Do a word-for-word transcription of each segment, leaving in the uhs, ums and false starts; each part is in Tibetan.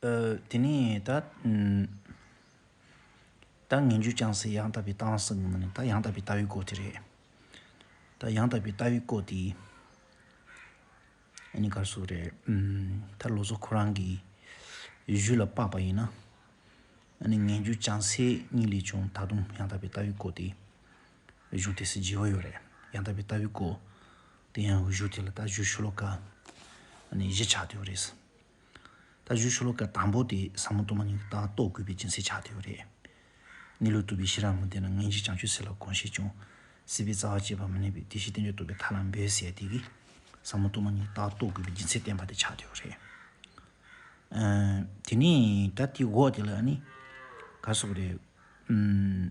ཨ། དེ་ནས་ད་ཨམ། ད་ངེས་འབྱུང་བྱང་སའི་ཡང་དག་པའི་ལྟ་བ་ཟེར་གྱི་མི་ནི་ད་ཡང་དག་པའི་ལྟ་བའི་སྐོར་དེ་རེད། ད་ཡང་དག་པའི་ལྟ་བའི་སྐོར་དེ་ཨ་ནི་ག་རེ་ཟེར་དགོས་རེད། ཨམ། ད་ལོ་ཙཱ་ཁོ་རང་གི་གཞུག་ལ་དཔག་པ་ཡིན་ན། ཨ་ནི་ངེས་འབྱུང་བྱང་སའི་གཉིས་ལས་བྱུང་ད་དུང་ཡང་དག་པའི་ལྟ་བའི་སྐོར་དེ་གཞུང་དེ་སྲིད་བརྗེ་བོ་ཡོད་རེད། ཡང་དག་པའི་ལྟ་བའི་སྐོར་དེ་ཡང་གཞུག་དེ་ལ་ད་གཞུག་ཤོ་ལོ་ཀ་ཨ་ནི་བཞི་ཆགས་བསྡད་ཡོད་རེད། ད་གཞུག་ཤོ་ལོ་ཀ་དང་པོ་དེ་ཟབ་མོ་སྟོང་པ་ཉིད་ཀྱི་ལྟ་བ་རྟོགས་དགོས་པའི་རྒྱུ་མཚན་ཆགས་བསྡད་ཡོད་རེད། གནས་ལུགས་རྟོགས་པའི་ཤེས་རབ་མི་ལྡན་ན། ངེས་འབྱུང་བྱང་ཆུབ་སེམས་ལ་གང་ཞིག་བྱུང་། སྲིད་པའི་རྩ་བ་བཅད་པ་མི་ནུས་པའི། དེ་ཕྱིར་རྟེན་འབྱུང་རྟོག་པས་ཐར་ལམ་འབད་ཟེར་དེ་གིས་ཟབ་མོ་སྟོང་པ་ཉིད་ཀྱི་ལྟ་བ་རྟོགས་དགོས་པའི་རྒྱུ་མཚན་བསྟན་པ་དེ་ཆགས་བསྡད་ཡོད་རེད། ཨ། དེ་ནས་ད་དེའི་འོག་དེ་ལ་ཨ་ནི་ག་རེ་ཟེར་དགོས་རེད། ཨམ།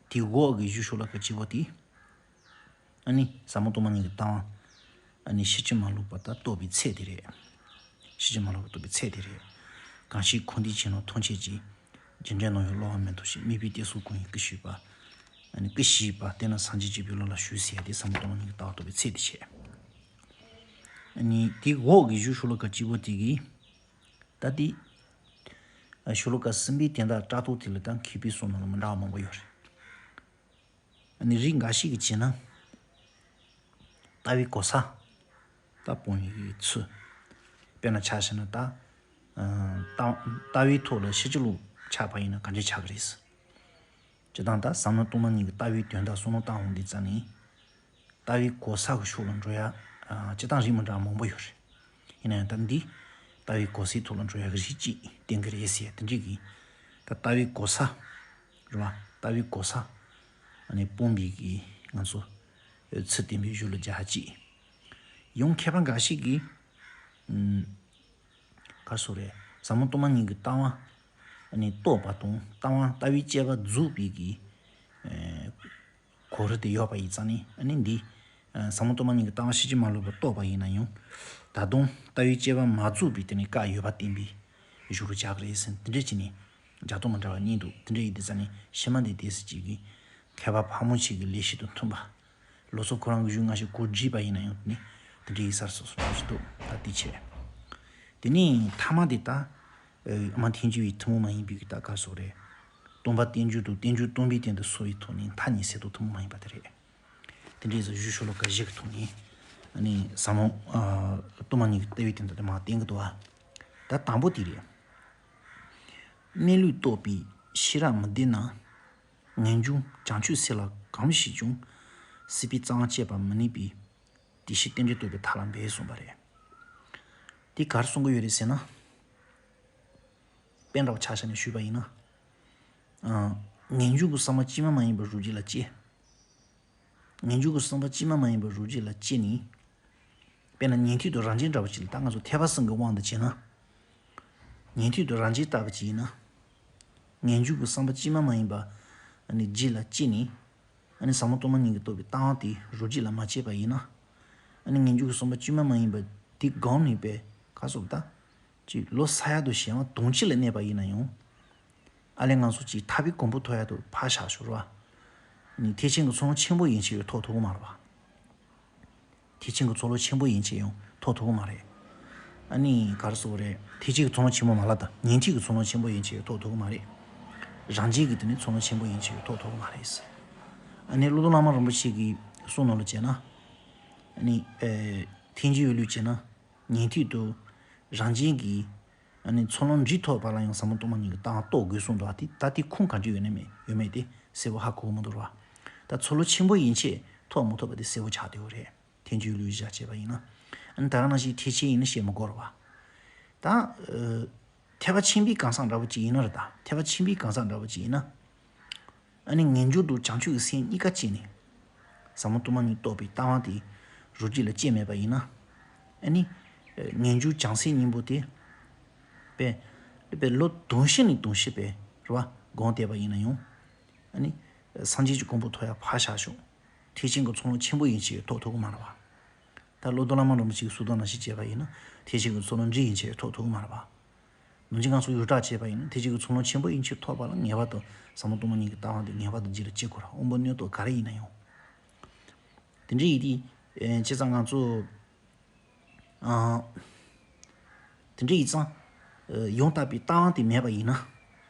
དེའི་འོག་གི་གཞུག་ཤོ་ལོ་ཀ་གཅིག་པོ་དེ། ཨ་ནི་ཟབ་མོ་སྟོང་པ་ཉིད་ཀྱི་ལྟ་བ། ཨ་ནི་ཕྱིན་ཅི་མ་ལོག་པ་ད་རྟོགས་པའི་ཚད་དེ་རེད། ཕྱིན་ཅི་མ་ལོག་པ་རྟོགས་པའི་ཚད་དེ་རེད། གང་ཞིག་འཁོར་འདས་ཆེ་ལོང་མཐོང་བྱེད་ཅིང་། རྒྱུ་འབྲས་སྣང་བས་བསླུ་བ་མི་འདོར་ཞིང་། དམིགས་པའི་གཏད་སོ་ཀུན་ཡིས་ཀུན་ཤེས་པ། ཨ་ནི་ཀུན་ཤེས་པ་དེ་ནི་སངས་རྒྱས་བྱེད་པའི་བློ་ལ་ཞུགས་ཟེར་ཏེ་ཟབ་མོ་སྟོང་པ་ཉིད་ཀྱི་ལྟ་བ་རྟོགས་པའི་ཚད་དེ་བཤད། ཨ་ནི་དེའི་འོག་གི་གཞུག་ཤོ་ལོ་ཀ་གཅིག་པོ་དེ་གིས། ད་དེ་ཨ་ཤོ་ལོ་ཀ་གསུམ་པའི་དོན་དག་ཕྲག་དོག་དེ་ལ་ད་མཁས་པའི་གསུང་ནང་ལ་མི་འདྲ་བ་མང་པོ་ཡོད་རེད། ཨ་ནི་རིགས་འགའ་ཞིག་གིས་བྱས་ན། ལྟ་བའི་གོ་ས། ད་སྤོང་བའི་ཚུལ། དཔེར་ན་ཆ་བཞག་ན་ད། ཨ། ལྟ་ལྟ་བའི་ཐོག་ལ་ཕྱིན་ཅི་ལོག་ཆགས་པ་ཡིན་ན་ག་འདྲས་ཆགས་ཀྱི་རེད། སྤྱིར་བཏང་ད་ཟབ་མོ་སྟོང་པ་ཉིད་ཀྱི་ལྟ་བའི་དོན་དག་བསམ་བློ་བཏང་འོང་དུས་ཙ་ནས། ལྟ་བའི་གོ་ས་གི་ཕྱོགས་ལ་འགྲོ་ཡ། ཨ། སྤྱིར་བཏང་རིགས་མི་འདྲ་བ་མང་པོ་ཡོད་རེད། ཡིན་ན་ཡང་ད་འདི་ལྟ་བའི་གོ་སའི་ཐོག་ལ་འགྲོ་ཡ་གི་རིགས་གཅིག་བསྟན་གྱི་རེད་ཟེར་ཡ་དེ་འདྲས་ཀྱི། ད་ལྟ་བའི་གོ་ས། རེད་བ། ལྟ་བའི་གོ་ས། ཨ་ནི་སྤོང་བའི་གི་ང་ཚོ་ཚུལ་བསྟན་པའི་གཞུང་ལ་རྒྱག་ཅིག་ཡང་མཁས་པ་འགའ་ཞིག་གིས། ཨུམ། ག་རེ་ཟེར་དགོས་རེད། ཟབ་མོ་སྟོང་པ་ཉིད་ཀྱི་ལྟ་བ། ཨ་ནི་རྟོགས་པ་དང་ལྟ་བ་ལྟ་བའི་དཔྱད་པ་རྫོགས་པའི་གི། ཨེ། གོ་རིམ་དེ་ཡོད་པ་ཡིན་ཙང་ནི་ཨ་ནི་འདི། ཨ། ཟབ་མོ་སྟོང་པ་ཉིད་ཀྱི་ལྟ་བ་ཕྱིན་ཅི་མ་ལོག་པར་རྟོགས་པ་ཡིན་ན་ཡང་། ད་དུང་ལྟ་བའི་དཔྱད་པ་མ་རྫོགས་པའི་དེ་ནི་བཀག་ཡོད་པ་བསྟན་པའི་གཞུང་ལུགས་ཆགས་ཀྱི་རེད་ཟེར་དེ་འདྲས་བྱས་ནས་རྒྱག་སྟངས་མི་འདྲ་བ་གཉིས་འདུག་དེ་འདྲས་ཡིན་དུས་ཙ་ནི་ཕྱི་མ་འདི་ཏོག་ཙམ་ཅིག་གིས་མཁས་པ་ཕལ་མོ་ཆེ་གི་ལས་གཞི་དང་མཐུན་པ། ལོ་ཙཱ་ཁོ་རང་གི་གཞུང་སྔ་ཕྱི་གོ་བསྒྲིགས་པ་ཡིན་ན་ཡང་དེ་ནི་དེ་འདྲས་ཡིན་ས་རེད་བསམ་བསམ་ཞིག་འདུག་ད་དེ་བྱས། དེ་ནས་ཐ་མ་དེ་ད། ཨ། མ་ཐལ་འགྱུར་བའི་ཐུན་མོང་མ་ཡིན་པའི་གི་ད་ག་རེ་ཟེར་དགོས་རེད། སྟོང་པ་རྟེན་འབྱུང་དང་རྟེན་འབྱུང་སྟོང་པའི་སྟེང་དུ་སོང་བའི་ཐོག་ནས་མཐའ་གཉིས་སེལ་དོ་ཐུན་མོང་མ་ཡིན་པ་དེ་རེད། དེ་འདྲའི་བཟོ་གཞུང་ཤོ་ལོ་ཀ་བཞི་གི་ཐོག་ནས་ཨ་ནི་ཟབ་མོ། ཨ། སྟོང་པ་ཉིད་ཀྱི་ལྟ་བའི་སྟེང་དུ་དེ་མར་བསྟན་གྱི་འདུག་བ། ད་དང་པོ་དེ་རེད། གནས་ལུགས་རྟོགས་པའི་ཤེས་རབ་མི་ལྡན་ན། ངེས་འབྱུང་བྱང་ཆུབ་སེམས་ལ་གང་ཞིག་བྱུང་། སྲིད་པའི་རྩ་བ་བཅད་པ་མི་ནུས་པའི། དེ་ཕྱིར་རྟེན་འབྱུང་རྟོག་པས་ཐར་ལམ་འབད་གསུངས་པ་རེད། དེ་ག་རེ་གསུང་གི་ཡོད་རེད་ཟེར་ན། དཔེ་འདྲ་བོ་ཆ་བཞག་ནས་ཞུས་པ་ཡིན་ན། ཨ། ངེས་འབྱུང་གི་བསམ་པ་གཅིག་མ་མ་ཡིན་པ་རང་རྒྱུད་ལ་སྐྱེ། ངེས་འབྱུང་གི་བསམ་པ་གཅིག་མ་མ་ཡིན་པ་རང་རྒྱུད་ལ་སྐྱེས་ནས། དཔེར་ན་ཉན་ཐོས་དང་རང་རྒྱལ་འདྲ་བོ་ཅིག་ལ་ད་ང་ཚོ་ཐེག་པ་གསུམ་གྱི་དབང་དུ་བྱས་ན། ཉན་ཐོས་དང་རང་རྒྱལ་ལྟ་བུ་ཅིག་ཡིན་ན། ངེས་འབྱུང་གི་བསམ་པ་གཅིག་མ་མ་ཡིན་པ། ཨ་ནི་རྒྱུད་ལ་སྐྱེས་ནས། ཨ་ནི་ཟབ་མོ་སྟོང་པ་ཉིད་ཀྱི་རྟོགས་པའི་ལྟ་བ་དེ་རང་རྒྱུད་ལ་མ་སྐྱེས་པ་ཡིན་ན། ཨ་ནི་ངེས་འབྱུང་གི་བསམ་པ་གཅིག་མ་མ་ཡིན་པ་དེ་སྒོམ་ནས་པས་ག་རེ་ཟེར་དགོས་རེད་ད། ཅིག་ལོ་ས་ཡ་དང་གཞན་དབང་དོན་གཅིག་ལ་གནས་པ་ཡིན་ན་ཡང་། ཨ་ལས་ང་ཚོ་ཅིག་ཐར་པའི་གོ་འཕང་ཐོབ་ཡ་དང་ཕར་བཞག་ཞོར་བ། ནི་ཐེག་ཆེན་གྱི་ཚོགས་ལམ་ཆེན་པོ་ཡན་ཆད་ཡང་ཐོབ་ཐུབ་ཀྱི་མ་རེད་བ། ཐེག་ཆེན་གྱི་ཚོགས་ལམ་ཆེན་པོ་ཡན་ཆད་ཡང་ཐོབ་ཐུབ་ཀྱི་མ་རེད། ཨ་ནི་ག་རེ་ཟེར་དགོས་རེད། ཐེག་ཆེན་གྱི་ཚོགས་ལམ་ཆེན་པོ་མ་ལབ་དང་ཉན་ཐོས་ཀྱི་ཚོགས་ལམ་ཆེན་པོ་ཡན་ཆད་ཡང་ཐོབ་ཐུབ་ཀྱི་མ་རེད། རང་རྒྱལ་གྱི་དེ་ནི་ཚོགས་ལམ་ཆེན་པོ་ཡན་ཆད་ཡང་ཐོབ་ཐུབ་ཀྱི་མ་རེད། ཨ་ནི་བློ་བཟང་བླ་མ་རིན་པོ་ཆེ་གི་གསུང་ནང་ལ་བྱས་ན། ཨ་ནི་ཨེ། ཐལ་འགྱུར་བའི་ལུགས་བྱས་ན། ཉན་ཐོས་དང་རང་རྒྱལ་གྱི། ཨ་ནི་ཚོགས་ལམ་རིགས་མཐོ་བ་ལ་ཡང་ཟབ་མོ་སྟོང་པ་ཉིད་ཀྱི་ལྟ་བ་རྟོགས་དགོས་གསུངས་འདུག་ད་དེ་ད་དེ་ཁུངས་གང་ཅི་ཡོད་ནི་མེད་ཡོད་མེད་དེ་གསལ་པོ་ཧ་གོ་གི་མི་འདུག་ར། ད་ཚོགས་ལམ་ཆེན་པོ་ཡན་ཆད་ཐོབ་མི་ཐུབ་པ་དེ་གསལ་པོ་ཆགས་བསྡད་ཡོད་རེད། ཐལ་འགྱུར་བའི་ལུགས་བཞག་བྱས་པ་ཡིན་ན། ཨ་ནི་ད་ག་ནང་བཞིན་ཐེག་ཆེན་ཡིན་ན་བཤད་མི་དགོས་ར་བ། ད། ཨ། ཐེག་པ་ཆེན་པོའི་གང་ཟག་འདྲ་པོ་ཅིག་ཡིན་ན་ར་ད་ཐེག་པ་ཆེན་པོའི་གང་ཟག་འདྲ་པོ་ཅིག་ཡིན་ན། ཨ་ནི་ངེས་འབྱུང་དང་བྱང་ཆུབ་ཀྱི་སེམས་གཉིས་ཀ་སྐྱེས་ནས། ཟབ་མོ་སྟོང་པ་ཉིད་རྟོགས་པའི་ལྟ་བ་དེ་རང་རྒྱུད་ལ་སྐྱེས་མེད་པ་ཡིན་ན། ཨ་ནི་ངེས་འབྱུང་བྱང་སེམས་གཉིས་པོ་དེ་དཔེ་དཔེ་བློ་དོན་ཤེས་ནས་དོན་ཤེས་པས་རེད་བ་སྒོམ་བསྡད་པ་ཡིན་ན་ཡང་། ཨ་ནི་སངས་རྒྱས་ཀྱི་གོ་འཕང་ཐོབ་ཡ་ཕར་བཞག་ཞོག་ཐེག་ཆེན་གྱི་ཚོགས་ལམ་ཆེན་པོ་ཡན་ཆད་ཐོབ་ཐུབ་ཀྱི་མ་རེད་བ། ད་བློ་བཟང་བླ་མ་རིན་པོ་ཆེའི་གསུང་དོན་ནང་བཞིན་བྱས་པ་ཡིན་ན་ཐེག་ཆེན་གྱི་ཚོགས་ལམ་རིགས་ཡན་ཆད་ཐོབ་ཐུབ་ཀྱི་མ་རེད་བ། ནང་བཞིན་ང་ཚོ་ཡུལ་གྲགས་བྱས་པ་ཡིན་ན་ཐེག་ཆེན་གྱི་ཚོགས་ལམ་ཆེན་པོ་ཡན་ཆད་ཐོབ་པ་ལ་ངེས་པར་དུ་ཟབ་མོ་སྟོང་པ་ཉིད་ཀྱི་ལྟ་བ་འདི་ངེས་པར་དུ་རྒྱུད་ལ་སྐྱེ་དགོས་ར་དབང་པོ་རྣོན་རྟོག་ག་རེ་ཡིན་ན་ཡང་། དེ་འདྲ་ཡིན་དུས། ཨེ། བྱས་ཙང་ང་ཚོ། ཨ། དེ་འདྲ་ཡིན་ཙང་། ཡང་དག་པའི་ལྟ་བ་དེ་མེད་པ་ཡིན་ན།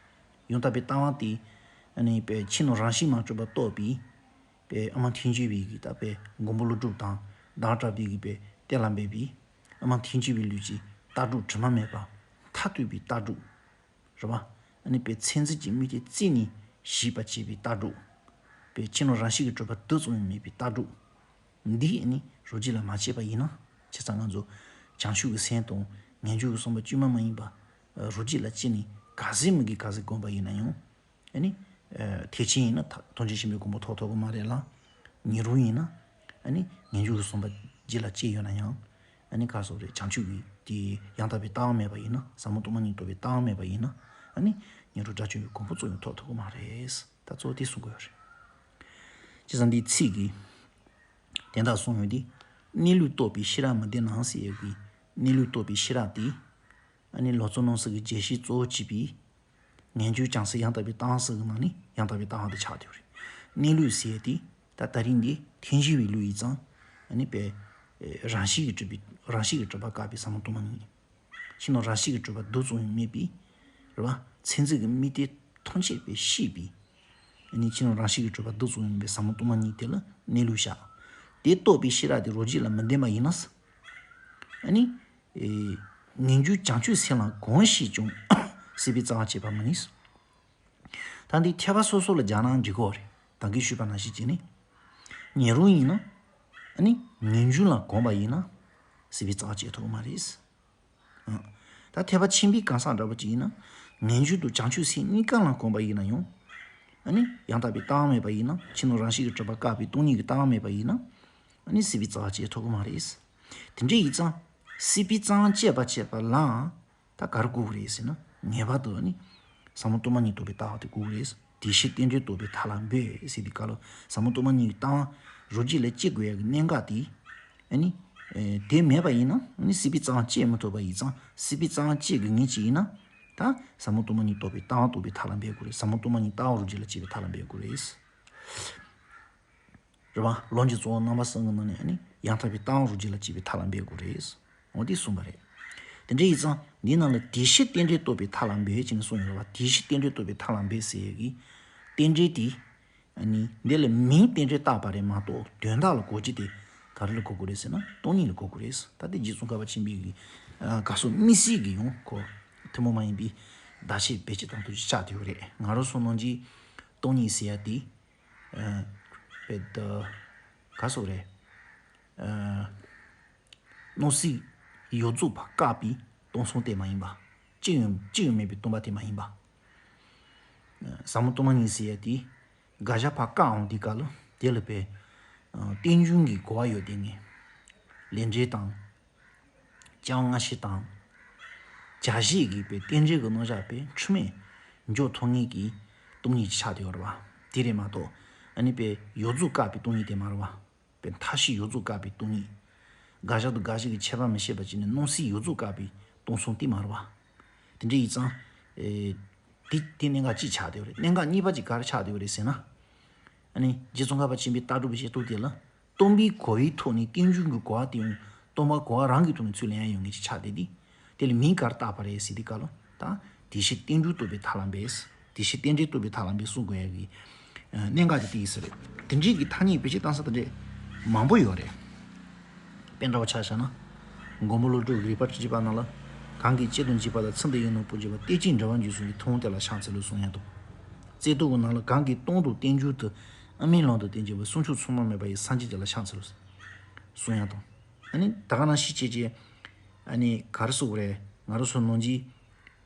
ཡང་དག་པའི་ལྟ་བ་དེ་ཨ་ནི་པའི་ཕྱི་ནང་རང་བཞིན་མ་གྲུབ་པ་རྟོགས་པའི་པའི་ཨ་མ་ཐལ་འགྱུར་བའི་གི་ད་པའི་མགོན་པོ་ཀླུ་སྒྲུབ་དང་བདག་གྲགས་པའི་གི་པའི་གཏེར་ལ་འབེབས་པའི་ཨ་མ་ཐལ་འགྱུར་བའི་ལུས་ཀྱི་ལྟ་གྲུབ་དྲི་མ་མེད་པ་མཐར་ཐུག་པའི་ལྟ་གྲུབ། རེད་བ། ཨ་ནི་པའི་མཚན་འཛིན་གྱི་དམིགས་གཏད་རྩད་ནས་ཞིབ་པ་བྱས་པའི་ལྟ་གྲུབ། པའི་ཕྱི་ནང་རང་བཞིན་གྱིས་གྲུབ་པ་དེ་ཙམ་ཡང་མེད་པའི་ལྟ་གྲུབ། འདི་ཨ་ནི་རོ་རྗེ་ལ་མ་སྐྱེས་པ་ཡིན་ན། བྱས་ཙང་ང་ཚོ་བྱང་ཆུབ་ཀྱི་སེམས་དང་ངེས་འབྱུང་གི་བསམ་པ་དཀྱུས་མ་མ་ཡིན་པ་རོ་རྗེ་ལ་སྐྱེས་ནས་ག་ཚད་མི་དགེ་ག་ཚད་བསྒོམས་པ་ཡིན་ན་ཡང་། ཨ་ནི། ཐེག་ཆེན་ཡིན་ན་ཐ་ཐམས་ཅད་མཁྱེན་པའི་གོ་འཕང་ཐོབ་ཐུབ་ཀྱི་མ་རེད་ལ། ཉན་རང་ཡིན་ན། ཨ་ནི་ངེས་འབྱུང་གི་བསམ་པ་རྗེ་ལ་སྐྱེས་ཡོད་ན་ཡང་། ཨ་ནི་ག་སོགས་རེད། བྱང་ཆུབ་ཀྱི་དེ་ཡང་དག་པའི་ལྟ་བ་མེད་པ་ཡིན་ན། ཟབ་མོ་སྟོང་པ་ཉིད་རྟོགས་པའི་ལྟ་བ་མེད་པ་ཡིན་ན། ཨ་ནི་ཉན་རང་དགྲ་བཅོམ་པའི་གོ་འཕང་ཙམ་ཡང་ཐོབ་ཐུབ་ཀྱི་མ་རེད། ད་གཙོ་བོ་དེ་གསུང་དགོས་ཡོད་རེད། བྱས་ཙང་འདིའི་ཚིག་གི་དོན་དག་གསུང་ཡོང་དུས། གནས་ལུགས་རྟོགས་པའི་ཤེས་རབ་མི་ལྡན་ན་ཟེར་ཡོད་ཀྱི། གནས་ལུགས་རྟོགས་པའི་ཤེས་རབ་དེ། ཨ་ནི་ལོ་ཙཱ་རྣམ་གསུམ་གྱི་རྒྱས་བཤད་གཙོ་བོ་བྱས་པའི་ངེས་འབྱུང་བྱང་སེམས་ཡང་དག་པའི་ལྟ་བ་ཟེར་གྱི་ནང་ནས་ཡང་དག་པའི་ལྟ་བ་དེ་ཆགས་བསྡད་ཡོད་རེད། གནས་ལུགས་ཟེར་ཡས་དེ་ད་ད་རིང་འདི་ཐལ་འགྱུར་བའི་ལུགས་ཡིན་ཙང་། ཨ་ནི་པའི་རང་བཞིན་གྱིས་གྲུབ་པའི་རང་བཞིན་གྱིས་གྲུབ་པ་བཀག་པའི་ཟབ་མོ་སྟོང་པ་ཉིད། ཕྱི་ནང་རང་བཞིན་གྱིས་གྲུབ་པ་རྡུལ་ཙམ་ཡང་མེད་པའི། རེད་བ། མཚན་འཛིན་གྱི་དམིགས་གཏད་ཐམས་ཅད་པའི་ཤེས་པའི། ཨ་ནི་ཕྱི་ནང་རང་བཞིན་གྱིས་གྲུབ་པ་རྡུལ་ཙམ་ཡང་མེད་པའི་ཟབ་མོ་སྟོང་པ་ཉིད་དེ་ལ་གནས་ལུགས་བཞག་དེ་རྟོགས་པའི་ཤེས་རབ་དེ་རོ་རྗེ་ལ་མི་ལྡན་པ་ཡིན་ན། ཨ་ནི། ཨེ། ངེས་འབྱུང་བྱང་ཆུབ་སེམས་ལ་གང་ཞིག་ཀྱང་སྲིད་པའི་རྩ་བ་བཅད་པ་མིན། ད་འདི་ཐེག་པ་སོ་སོ་ལ་སྦྱར་ན་འགྲིག་གི་རེད། ད་གིན་ཞུས་པ་ནང་བཞིན་བྱས་ནས། ཉན་རང་ཡིན་ན། ཨ་ནི་ངེས་འབྱུང་ལ་གོམས་པ་ཡིན་ན། སྲིད་པའི་རྩ་བ་བཅད་ཐུབ་ཀྱི་མ་རེད། ཨ། ད་ཐེག་པ་ཆེན་པོའི་གང་ཟག་འདྲ་པོ་ཅིག་ཡིན་ན། ངེས་འབྱུང་དང་བྱང་ཆུབ་སེམས་གཉིས་ཀ་ལ་གོམས་པ་ཡིན་ན་ཡང་། ཨ་ནི་ཡང་དག་པའི་ལྟ་བ་མེད་པ་ཡིན་ན། ཕྱི་ནང་རང་བཞིན་གྱིས་གྲུབ་པ་བཀག་པའི་སྟོང་ཉིད་ཀྱི་ལྟ་བ་མེད་པ་ཡིན་ན། ཨ་ནི་སྲིད་པའི་རྩ་བ་བཅད་ཐུབ་ཀྱི་མ་རེད། དེ་འདྲ་ཡིན་ཙང་། སྲིད་པའི་རྩ་བ་བཅད་པ་བཅད་པ་ལའང་། ད་ག་རེ་དགོས་ཀྱི་རེད་ཟེར་ན། ངེས་པར་དུ་ནི་ཟབ་མོ་སྟོང་པ་ཉིད་རྟོགས་པའི་ལྟ་བ་དེ་དགོས་ཀྱི་རེད། དེ་བཞིན་རྟེན་འབྲེལ་རྟོགས་པའི་མཐའ་ལ་འབད་ཟེར་དུས་སྐབས་ལ། ཟབ་མོ་སྟོང་པ་ཉིད་ཀྱི་ལྟ་བ་རོ་རྗེ་ལ་སྐྱེ་དགོས་ཡག་གི་གནད་འགག་དེ། ཨ་ནི། ཨེ། དེ་མེད་པ་ཡིན་ན་ནི་སྲིད་པའི་རྩ་བ་བཅད་མི་ཐུབ་པ་ཡིན་ཙང་། སྲིད་པའི་རྩ་བ་བཅད་དགོས་ངེས་ཅིག་ཡིན་ན། ད་ཟབ་མོ་སྟོང་པ་ཉིད་རྟོགས་པའི་ལྟ་བ་རྟོགས་པའི་མཐའ་ལ་འབད་དགོས་རེད། ཟབ་མོ་སྟོང་པ་ཉིད་ལྟ་བ་རོ་རྗེ་ལ་སྐྱེ་བའི་མཐའ་ལ་འབད་དགོས་རེད། རེད་བ། ལམ་གྱི་གཙོ་བོ་རྣམ་པ་གསུམ་གྱི་ནང་ནས་ཨ་ནི་ཡང་དག་པའི་ལྟ་བ་རོ་རྗེ་ལ་སྐྱེ་བའི་མཐའ་ལ་འབད་དགོས་རེད། འོ་དེ་གསུངས་པ་རེད། དེ་འདྲ་ཡིན་ཙང་འདིའི་ནང་ལ་དེ་བཞིན་རྟེན་འབྲེལ་རྟོགས་པའི་མཐའ་ལ་འབད་ཅེས་ནས་གསུངས་ཡོད་རེད་བ། དེ་བཞིན་རྟེན་འབྲེལ་རྟོགས་པའི་མཐའ་ལ་འབད་ཟེར་ཡས་ཀྱི་རྟེན་འབྲེལ་དེ། ཨ་ནི་འདི་ལ་མིང་རྟེན་འབྲེལ་བཏགས་པ་རེད་མ་གཏོགས་དོན་དག་ལ་གོ་རྒྱུ་དེ་ག་རེ་ལ་གོ་དགོས་རེད་ཟེར་ན་སྟོང་ཉིད་ལ་གོ་དགོས་རེད། ད་ལྟའི་རྗེ་ཙོང་ཁ་པ་ཆེན་པོའི་གི་ཨ་ག་སོགས་དམིགས་བསལ་གྱི་ཡང་ཁོ་ཐུན་མོང་མ་ཡིན་པའི་བརྡ་ཆད་བེད་སྤྱོད་བཏང་ཐུབ་ཅིག་ཆགས་བསྡད་ཡོད་རེད། ང་རང་ཚོ་ནང་གི་སྟོང་ཉིད་ཟེར་ཡ་དེ། ཨ། བེད། ག་སོགས་རེད། ཨ། སྣང་སྲིད་ཡོངས་རྫོགས་པ་བཀག་པའི་སྟོང་གསུམ་དེ་མ་ཡིན་པ། གཅིག་ཡང་གཅིག་ཡང་མེད་པའི་སྟོང་པ་དེ་མ་ཡིན་པ། ཟབ་མོ་སྟོང་པ་ཉིད་ཟེར་ཡ་དེ། དགག་བྱ་ཕར་བཀག་འོང་དུས་སྐབས་ལ་དེ་ལ་བས། ཨ། རྟེན་འབྱུང་གི་གོ་བ་ཡོད་དེ་ངས། ལས་འབྲས་དང་། བྱ་བ་སྔ་ཕྱི་དང་། བྱ་བྱེད་ཀྱི་པའི་རྟེན་འབྲེལ་གྱི་རྣམ་གཞག་པའི་འཁྲུལ་མེད་འཇོག་ཐུབ་ངེས་ཀྱི་སྟོང་ཉིད་ཅིག་ཆགས་བསྡད་ཡོད་རེད་བ། དེ་རེད་མ་གཏོགས། ཨ་ནི་པའི་ཡོངས་རྫོགས་བཀག་པའི་སྟོང་ཉིད་དེ་མ་རེད་བ། པའི་མཐའ་བཞི་ཡོངས་རྫོགས་བཀག་པའི་སྟོང་ཉིད། དགག་བྱ་དང་དགག་བྱེད་ཀྱི་ཁྱད་པར་མི་ཤེས་པ་བྱས་ནས་སྣང་སྲིད་ཡོངས་རྫོགས་བཀག་པའི་སྟོང་གསུམ་དེ་མ་རེད་བ། དེ་འདྲ་ཡིན་ཙང་། ཨེ། དེ་དེ་གནད་འགག་གཅིག་ཆགས་བསྡད་ཡོད་རེད། གནད་འགག་གཉིས་པ་གཅིག་ག་རེ་ཆགས་བསྡད་ཡོད་རེད་ཟེར་ན། ཨ་ནི་རྗེ་ཙོང་ཁ་པ་ཆེན་པོའི་ལྟ་གྲུབ་པའི་བཤད་སྟངས་དེ་ལ། སྟོང་པའི་གོ་བའི་ཐོག་ནས་རྟེན་འབྱུང་གི་གོ་བ་དེ་ཡང་སྟོང་པ་གོ་བ་རང་གི་ཐོག་ནས་ཚུར་ལེན་ཡ་ཡོད་ངེས་ཅིག་ཆགས་བསྡད་དེ། དེ་ལ་མིང་ག་རེ་བཏགས་པ་རེད་ཟེར་དུས་སྐབས་ལ། ད་དེ་བཞིན་རྟེན་འབྱུང་རྟོགས་པའི་མཐའ་ལ་འབད། དེ་བཞིན་རྟེན་འབྲེལ་རྟོགས་པའི་མཐའ་ལ་འབད་གསུང་དགོས་ཡ་གི་གནད་འགག་དེ་དེ་ཡིན་ས་རེད། དེ་འདྲའི་གི་ཐ་སྙད་བེད་སྤྱོད་བཏང་ས་དེ་འདྲ་མང་པོ་ཡོད་རེད། དཔེ་འདྲ་བོ་ཆ་བཞག་ན། མགོན་པོ་ཀླུ་སྒྲུབ་རིག་པ་བཅུ་གཅིག་པ་ནང་ལ། གང་གིས་གཅེས་དང་བརྗེད་པ་དང་ཚིག་འདི་ཡིན་ནོ་པོ་བརྗོད་པ་གཏད་ཅིང་འབྲེལ་བར་འཇུག་གསུམ་གྱི་ཐུན་མོང་དེ་ལ་ཕྱག་འཚལ་ལོ་གསུང་ཡ་དང་། རྩོད་བསྡུ་གི་ནང་ལ་གང་གིས་སྟོང་དང་རྟེན་འབྱུང་དུ་ཨ་མའི་ལོང་དུ་བསྟན་གྱི་བ་སྲུང་སྐྱོབ་ཚང་མ་མེད་པ་ཡི་སངས་རྒྱས་དེ་ལ་ཕྱག་འཚལ་ལོ་གསུང་ཡ་དང་། ཨ་ནི་ད་ག་ནང་བཞིན་བྱས་བྱས། ཨ་ནི་ག་རེ་ཟེར་དགོས་རེད། ང་རང་ཚོ་ནང་གི།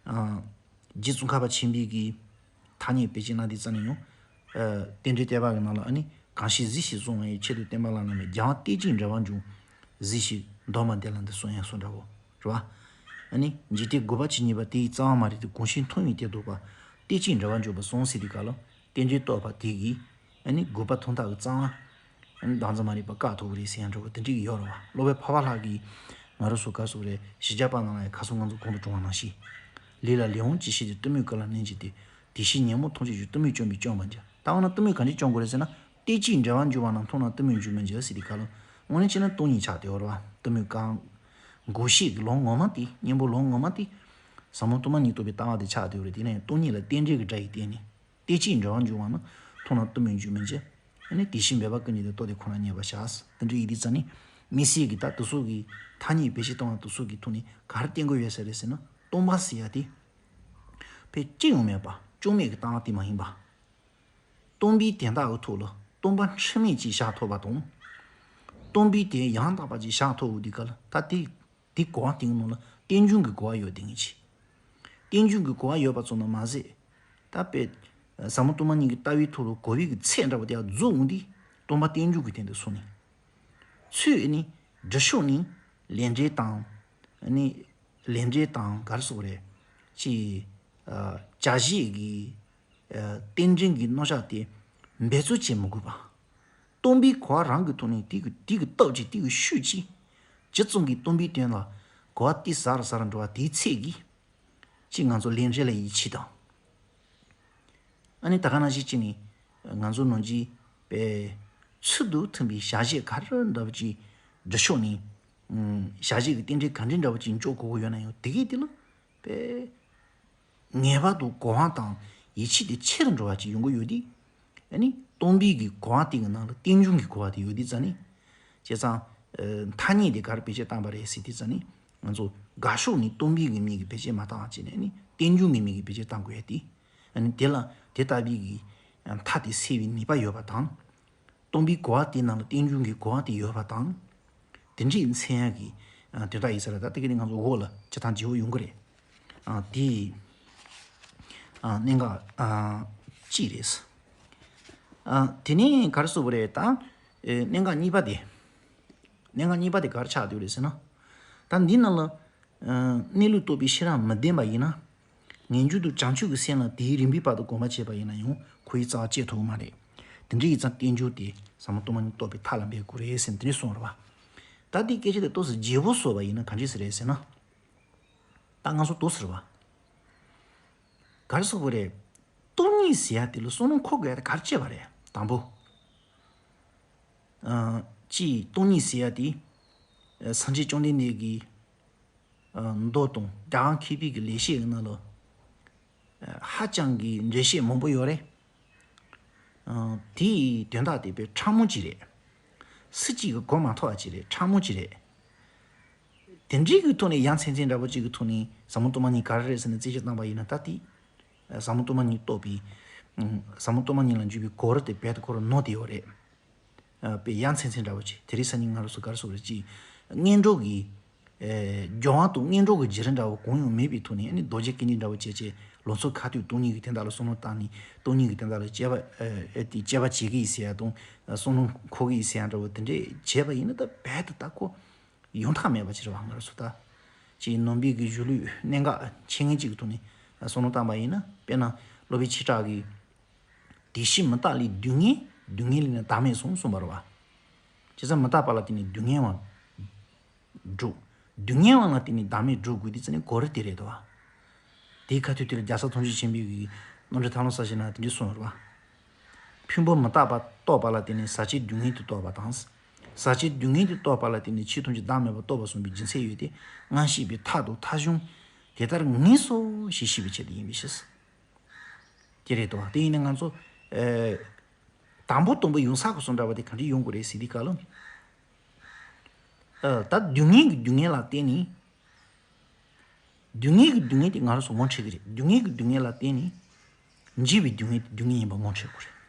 ཨ། རྗེ་ཙོང་ཁ་པ་ཆེན་པོའི་གི་ཐ་སྙད་བེད་སྤྱོད་གནང་དུས་ཙམ་ནས་ཡང་། ཨ། རྟེན་འབྲེལ་བསྟོད་པ་གི་ནང་ལ་ཨ་ནི་གང་ཞིག་གཟིགས་ཤིང་བཟུང་བ་ཡི། ཆེད་དུ་བསྟན་པ་བླ་ན་མེད། རྒྱལ་བ་གཏད་ཅིང་འབྲེལ་བར་འཇུག་གཟིགས་ཤིག་གདམས་པ་འདི་ལ་འདི་གསུང་ཡང་གསུང་འདྲ་བོ། རེད་བ། ཨ་ནི་འཇིག་རྟེན་དགུ་པ་ཇི་སྙེད་པ། དེ་ཡི་རྩ་བ་མ་རིག་སྟེ། གང་ཞིག་མཐོང་བའི་དེ་རྟོགས་པ། གཏད་ཅིང་འབྲེལ་བར་འཇུག་པ་གསུངས་ཟེར་དུས་སྐབས་ལ། རྟེན་འབྲེལ་བསྟོད་པ་དེ་གིས། ཨ་ནི་དགུ་པ་ཐོག་མཐའ་གི་རྩ་བ། ཨ་ནི་བདག་འཛིན་མ་རིག་པ་བཀག་ཐུབ་ཀྱི་རེད་ཟེར་ཡང་འདྲ་བོ་དེ་འདྲ་གི་ཡོད་རེད་བ། སློབ་དཔོན་འཕགས་པ་ལྷ་གིས་ང་རང་ཚོ་ག་ཟེར་དགོས་རེད། བཞི་བརྒྱ་པ་ནང་ལ་ཡང་ཁ་སང་ང་ཚོ་གོང་དུ་བགྲངས་པ་ནང་བཞིན། ལས་ལ་ལས་དབང་ཅི་ཤེས་ཏེ། གཏི་མུག་ཀུན་ལ་གནས་བྱས་ཏེ། དེ་བཞིན་ཉོན་མོངས་ཐམས་ཅད་ཀྱང་། གཏི་མུག་བཅོམ་པས་བཅོམ་པར་འགྱུར། ད་འོ་ན་གཏི་མུག་ག་འདྲས་བཅོམ་དགོས་རེད་ཟེར་ན། གཏད་ཅིང་འབྲེལ་བར་འཇུག་པ་རྣམས་མཐོང་ན་གཏི་མུག་འཇུག་མི་འགྱུར་ཟེར་དུས་སྐབས་ལ། དངོས་གནས་བྱས་ན་སྟོང་ཉིད་ཆགས་བསྡད་ཡོད་རེད་བ། གཏི་མུག་གང་། འགོག་བྱེད་ཀྱི་ལམ་ངོ་མ་དེ། གཉེན་པོ་ལམ་ངོ་མ་དེ། ཟབ་མོ་སྟོང་པ་ཉིད་རྟོགས་པའི་ལྟ་བ་དེ་ཆགས་བསྡད་ཡོད་རེད། དེ་ནས་སྟོང་ཉིད་ལ་རྟེན་འབྲེལ་གྱི་སྒྲ་ཡིས་བརྟེན་ནས། རྟེན་ཅིང་འབྲེལ་བར་འབྱུང་བ་ནི། མཐོང་ན་གཏི་མུག་འཇིགས་མི་འཇིགས། ཨ་ནི་དེ་བཞིན་མེད་པར་ཀུན་ཉིད་དུ་རྟོགས་ཏེ་ཁོ་ན་ཉེ་བར་བཞག་དེ་འདྲ་ཡིན་དུས་ཙ་ནི། དམིགས་བསལ་གྱི་ད་དེ་ཚོ་གི་ཐ་སྙད་བེད་སྤྱོད་བཏང་བ་དེ་ཚོ་གི་ཐོག་ནས་ག་རེ་བསྟན་དགོས་ཡོད་ས་རེད་ཟེར་ན། སྟོང་པ་ཟེར་ཡ་དེ། ཕར་ཅི་ཡང་མེད་པ་བཅོས་མེད་ཀྱི་ལྟ་བ་དེ་མ་ཡིན་པ། སྟོང་པའི་དོན་དག་གི་ཐོག་ལ་སྟོང་པ་འཁྲུལ་མེད་ཅིག་བཞག་ཐུབ་པ་དང་། སྟོང་པའི་དོན་ཡང་དག་པ་ཅིག་བཞག་ཐུབ་པ་དེ་ག་ལ་ད་དེ། དེ་གོ་བ་དེའི་ནང་ལ་རྟེན་འབྱུང་གི་གོ་བ་ཡོད་དེ་ངེས་ཆེ། རྟེན་འབྱུང་གི་གོ་བ་ཡོད་པ་ཙམ་ན་མ་ཟད། ད་དཔེ། ཟབ་མོ་སྟོང་པ་ཉིད་ཀྱི་ལྟ་བའི་ཐོག་ལ་གོ་བའི་གི་ཚད་འདྲ་བོ་དེ་ཡང་རྫོགས་འོང་དུས་སྟོང་པ་རྟེན་འབྱུང་གི་སྟེང་དུ་སོང་ནས། ཚུར་ནི་སྒྲུབ་ཕྱོགས་ནི་ལས་འབྲས་དང་། ནི་ལས་འབྲས་དང་ག་རེ་ཟེར་དགོས་རེད། ཅི། བྱ་བྱེད་ཀྱི། རྟེན་འབྲེལ་གྱི་རྣམ་གཞག་དེ་འབད་རྩོལ་བྱེད་མི་དགོས་པ། སྟོང་པའི་གོ་བ་རང་གི་ཐོག་ནས་དེ་གི་དེ་གི་སྟོབས་ཀྱིས་དེ་གི་ཤུགས་ཀྱིས། ཇི་ཙམ་གྱིས་སྟོང་པའི་དོན་ལ་གོ་བ་དེ་ཟབ་རུ་ཟབ་རུ་འགྲོ་བ་དེའི་ཚད་ཀྱིས། ཅིག་ང་ཚོ་ལས་འབྲས་ལ་ཡིད་ཆེས་དང་། ཨ་ནི་ད་ག་ནང་བཞིན་ཅིག་ནི། ང་ཚོ་ནང་གི་པའི་ཚུལ་དུ་མཐུན་པའི་བྱ་བྱེད་ག་རེ་འདྲ་བོ་ཅིག་སྒྲུབ་ཕྱོགས་ནས། བྱ་བྱེད་ཀྱི་རྟེན་འབྲེལ་ག་འདྲའི་འདྲ་བོ་ཅིག་འཇོག་དགོས་ཀྱི་ཡོད་ན་ཡང་དེ་གས་དེ་ལ་པའི། ངེས་པར་དུ་གོ་འཕང་དང་ཡིད་ཆེས་དེ་ཆེ་རུ་འགྲོ་བ་ཅིག་ཡོང་གི་ཡོད་དུས། ཨ་ནི་སྟོང་པའི་གི་གོ་འཕང་དེ་གི་ནང་ལ་རྟེན་འབྱུང་གི་གོ་འཕང་དེ་ཡོད་དུས་ཙ་ནི། བྱས་ཙང་། ཐ་སྙད་དེ་ག་རེ་བེད་སྤྱོད་བཏང་པ་རེད་ཟེར་དུས་ཙ་ནི། ང་ཚོ་དགག་ཕྱོགས་ནས་སྟོང་པའི་གི་མིང་གི་བེད་སྤྱོད་མ་བཏང་བ་བྱས་ནས་ནི་རྟེན་འབྱུང་གི་མིང་གི་བེད་སྤྱོད་བཏང་དགོས་ཡ་དེ། ཨ་ནི་དེ་ལ་དེ་ལྟ་བུའི་གི་མཐའ་དེ་སེལ་བའི་ནུས་པ་ཡོད་པ་དང་། སྟོང་པའི་གོ་བ་དེའི་ནང་ལ་རྟེན་འབྱུང་གི་གོ་བ་དེ་ཡོད་པ་དང་། དེ་འདྲའི་མཚན་ཡག་གི་དོན་དག་ཡིན་ས་རེད། ད་དེ་ག་ནི་ང་ཚོ་འོག་ལ་སྤྱི་དང་བརྗེ་བོ་ཡོང་གི་རེད། དེ་གནད་འགག་གཅིག་རེད། དེ་ནས་ག་རེ་ཟེར་དགོས་རེད་ད། གནད་འགག་གཉིས་པ་དེ། གནད་འགག་གཉིས་པ་དེ་ག་རེ་ཆགས་བསྡད་ཡོད་རེད་ཟེར་ན། ད་འདི་ནང་ལ། གནས་ལུགས་རྟོགས་པའི་ཤེས་རབ་མི་ལྡན་པ་ཡིན་ན། ངེས་འབྱུང་དུ་བྱང་ཆུབ་ཀྱི་སེམས་ལ་དེའི་རིམ་པའི་བར་དུ་གོམས་པར་བྱས་པ་ཡིན་ན་ཡང་ཁོ་ཡི་རྩ་བ་བཅད་ཐུབ་ཀྱི་མ་རེད། དེ་འདྲ་ཡིན་ཙང་རྟེན་འབྱུང་དེ་ཟབ་མོ་སྟོང་པ་ཉིད་རྟོགས་པའི་མཐའ་ལ་འབེབས་དགོས་རེད་ཟེར་ནས་དེ་འདྲ་གསུངས་རེད་བ། ད་དེའི་སྐད་ཆ་དེ་ཏོག་ཙམ་བརྗེ་པོ་བཟོས་པ་ཡིན་ན་ག་འདྲ་ཞིག་རེད་ཟེར་ན། ད་ང་ཚོ་ཏོག་ཙམ་རེད་བ། ག་རེ་ཟེར་དགོས་རེད། སྟོང་ཉིད་ཟེར་ཡ་དེ་ལ་བསམ་བློ་འཁོར་དགོས་ཡ་དེ་ག་རེ་བྱས་པ་རེད། དང་པོ། ཨ། གཅིག་སྟོང་ཉིད་ཟེར་ཡ་དེ། ཨ། སངས་རྒྱས་བཅོམ་ལྡན་འདས་ཀྱི། ཨ། མདོ་དང་རྒྱལ་དབང་མཁས་པའི་གི་ལེགས་བཤད་ཀྱི་ནང་ལ། ཨ། ཧ་ཅང་གི་འགྲེལ་བཤད་མང་པོ་ཡོད་རེད། ཨ། དེའི་དོན་དག་དེ་དཔེ་ཕྲ་མོ་ཅིག་རེད། སུ་གཅིག་གིས་གོ་མ་ཐུབ་པ་ཅིག་རེད། ཕྲ་མོ་ཅིག་རེད། དེ་འདྲའི་གི་ཐོག་ནས་ཡ་མཚན་མཚན་འདྲ་པོ་ཅིག་གི་ཐོག་ནས་ཟབ་མོ་སྟོང་པ་ཉིད་ག་རེ་རེད་ཟེར་ནས་རྩད་གཅོད་བཏང་པ་ཡིན་ན་ད་དེ། ཟབ་མོ་སྟོང་པ་ཉིད་རྟོགས་པའི། ཟབ་མོ་སྟོང་པ་ཉིད་ལ་འཇུག་པའི་གོ་རིམ་དེ་རྦད་དེ་ཁོ་རང་ནོར་བསྡད་ཡོད་རེད། དཔེ་ཡ་མཚན་མཚན་འདྲ་པོ་ཅིག་དེ་རིང་སང་ཉིན་ང་རང་ཚོ་ག་རེ་ཟེར་དགོས་རེད་ཅིག་སྔོན་འགྲོ་གི། སྦྱོང་བ་དང་སྔོན་འགྲོ་གི་བརྒྱུད་རིམ་འདྲ་པོ་གང་ཡང་མེད་པའི་ཐོག་ནས་ཨ་ནི་རྡོ་རྗེ་སྐད་འདི་འདྲ་པོ་བྱས་བྱས་ལོ་ཚོད་ཁ་ཐུག་སྟོང་ཉིད་ཀྱི་དོན་དག་ལ་བསམ་བློ་བཏང་ནས་སྟོང་ཉིད་ཀྱི་དོན་དག་ལ་དཔྱད་པ། ཨེ་དེ་དཔྱད་པ་བྱེད་ཀྱི་ཡིན་ཟེར་ཡ་དང་བསམ་བློ་འཁོར་གྱི་ཡིན་ཟེར་ཡ་འདྲ་པོ་དེ་འདྲས་བྱས་པ་ཡིན་ན་ད་རྦད་དེ་ད་ཁོ་ཡོང་ཐབས་མེད་པ་ཅིག་རེད་བ། ང་རང་ཚོ་ད་ཅིག་ནང་པའི་གི་གཞུང་ལུགས་གནད་འགག་ཆེ་ངེས་ཅིག་གི་ཐོག་ནས་བསམ་བློ་བཏང་པ་ཡིན་ན། དཔེར་ན་སློབ་དཔོན་ཆོས་གྲགས་ཀྱིས། དེ་ཕྱིར་མི་རྟག་ལས་སྡུག་བསྔལ། སྡུག་བསྔལ་ལས་ནི་བདག་མེད་གསུངས་གསུངས་པ་རེད་བ། བྱས་ཙང་མི་རྟག་པ་ལ་བརྟེན་ནས་སྡུག་བསྔལ་བ་སྒྲུབ། སྡུག་བསྔལ་བ་ལ་བརྟེན་ནས་བདག་མེད་སྒྲུབ་དགོས་དུས་ཙ་ནི་གོ་རིམ་དེ་རེད་དོ། དེའི་ཁ་ཐུག་དེ་ལ་རྒྱལ་ཚབ་ཐམས་ཅད་མཁྱེན་པའི་གི་རྣམ་འགྲེལ་ཐར་ལམ་གསལ་བྱེད་ནང་དེ་འདྲ་གསུངས་ཡོད་རེད་བ། ཕུང་པོ་མི་རྟག་པ་རྟོགས་པ་ལ་བརྟེན་ནས་ཟག་བཅས་སྡུག་བསྔལ་དེ་རྟོགས་པ་དང་། ཟག་བཅས་སྡུག་བསྔལ་དེ་རྟོགས་པ་ལ་བརྟེན་ནས་ཆོས་ཐམས་ཅད་བདག་མེད་པར་རྟོགས་པ་གསུངས་པའི་རྒྱུ་མཚན་ཡོད་དེ། སྔར་བཤད་པའི་མཐའ་དང་མཐའ་གཞུང་དེ་ལྟར་ངེས་སོ་ཞེས་ཤེས་པའི་ཕྱིར་དུ་ཡིན་པའི་ཕྱིར། དེ་རེད་དོ། དེ་ཡིན་ན་ང་ཚོ། ཨེ། དང་པོ་དང་པོ་ཡོང་ས་གོ་སོང་འདྲ་བ་དེ་ག་འདྲ་ཡོང་དགོས་རེད་ཟེར་དུས་སྐབས་ལ། ཨ། ད་སྡུག་བསྔལ་གྱི་སྡུག་བསྔལ་ལ་བརྟེན་ནས། སྡུག་བསྔལ་གྱི་སྡུག་བསྔལ་དེ་ང་རང་ཚོ་ངོ་འཕྲོད་ཀྱི་རེད། སྡུག་བསྔལ་གྱི་སྡུག་བསྔལ་ལ་བརྟེན་ནས། འཇིགས་པའི་སྡུག་བསྔལ་དེ་སྡུག་བསྔལ་ཡིན་པ་ངོ་འཕྲོད་དགོས་རེད།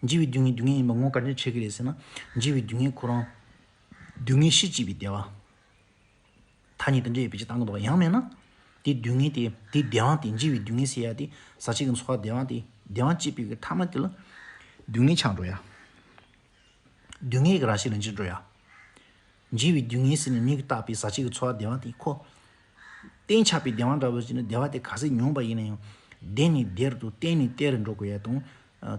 འཇིགས་པའི་སྡུག་བསྔལ་སྡུག་བསྔལ་ཡིན་པ་ངོ་ག་འདྲ་འཕྲོད་ཀྱི་རེད་ཟེར་ན། འཇིགས་པའི་སྡུག་བསྔལ་ཁོ་རང་། སྡུག་བསྔལ་ཤི་བཅས་པའི་བདེ་བ། ཐ་སྙད་དེ་འདྲའི་བེད་སྤྱོད་བཏང་གི་འདུག་པ། ཡང་མིན་ན། དེ་སྡུག་བསྔལ་དེ་དེ་བདེ་བ་དེ་འཇིགས་པའི་སྡུག་བསྔལ་ཟེར་ཡ་དེ་ཟག་བཅས་ཀྱི་ཚོར་བ་བདེ་བ་དེ་བདེ་བ་སྐྱེས་པའི་གི་ཐ་མ་དེ་ལ་སྡུག་བསྔལ་ཆགས་འགྲོ་ཡ། སྡུག་བསྔལ་གྱི་རང་བཞིན་ལ་འགྱུར་འགྲོ་ཡ། འཇིགས་པའི་སྡུག་བསྔལ་ཟེར་ནས་མིང་གིས་བཏགས་པའི་ཟག་བཅས་ཀྱི་ཚོར་བ་བདེ་བ་དེ་ཁོ། གཏན་ཆགས་པའི་བདེ་བ་འདྲ་བོ་ཞིག་ནི་བདེ་བ་དེ་ག་ཚོད་མྱོང་བ་ཡིན་ན་ཡང་བདེ་ནས་བདེ་རུ་དང་བརྟན་ནས་བརྟན་རུ་འགྲོ་དགོས་ཡ་དང་།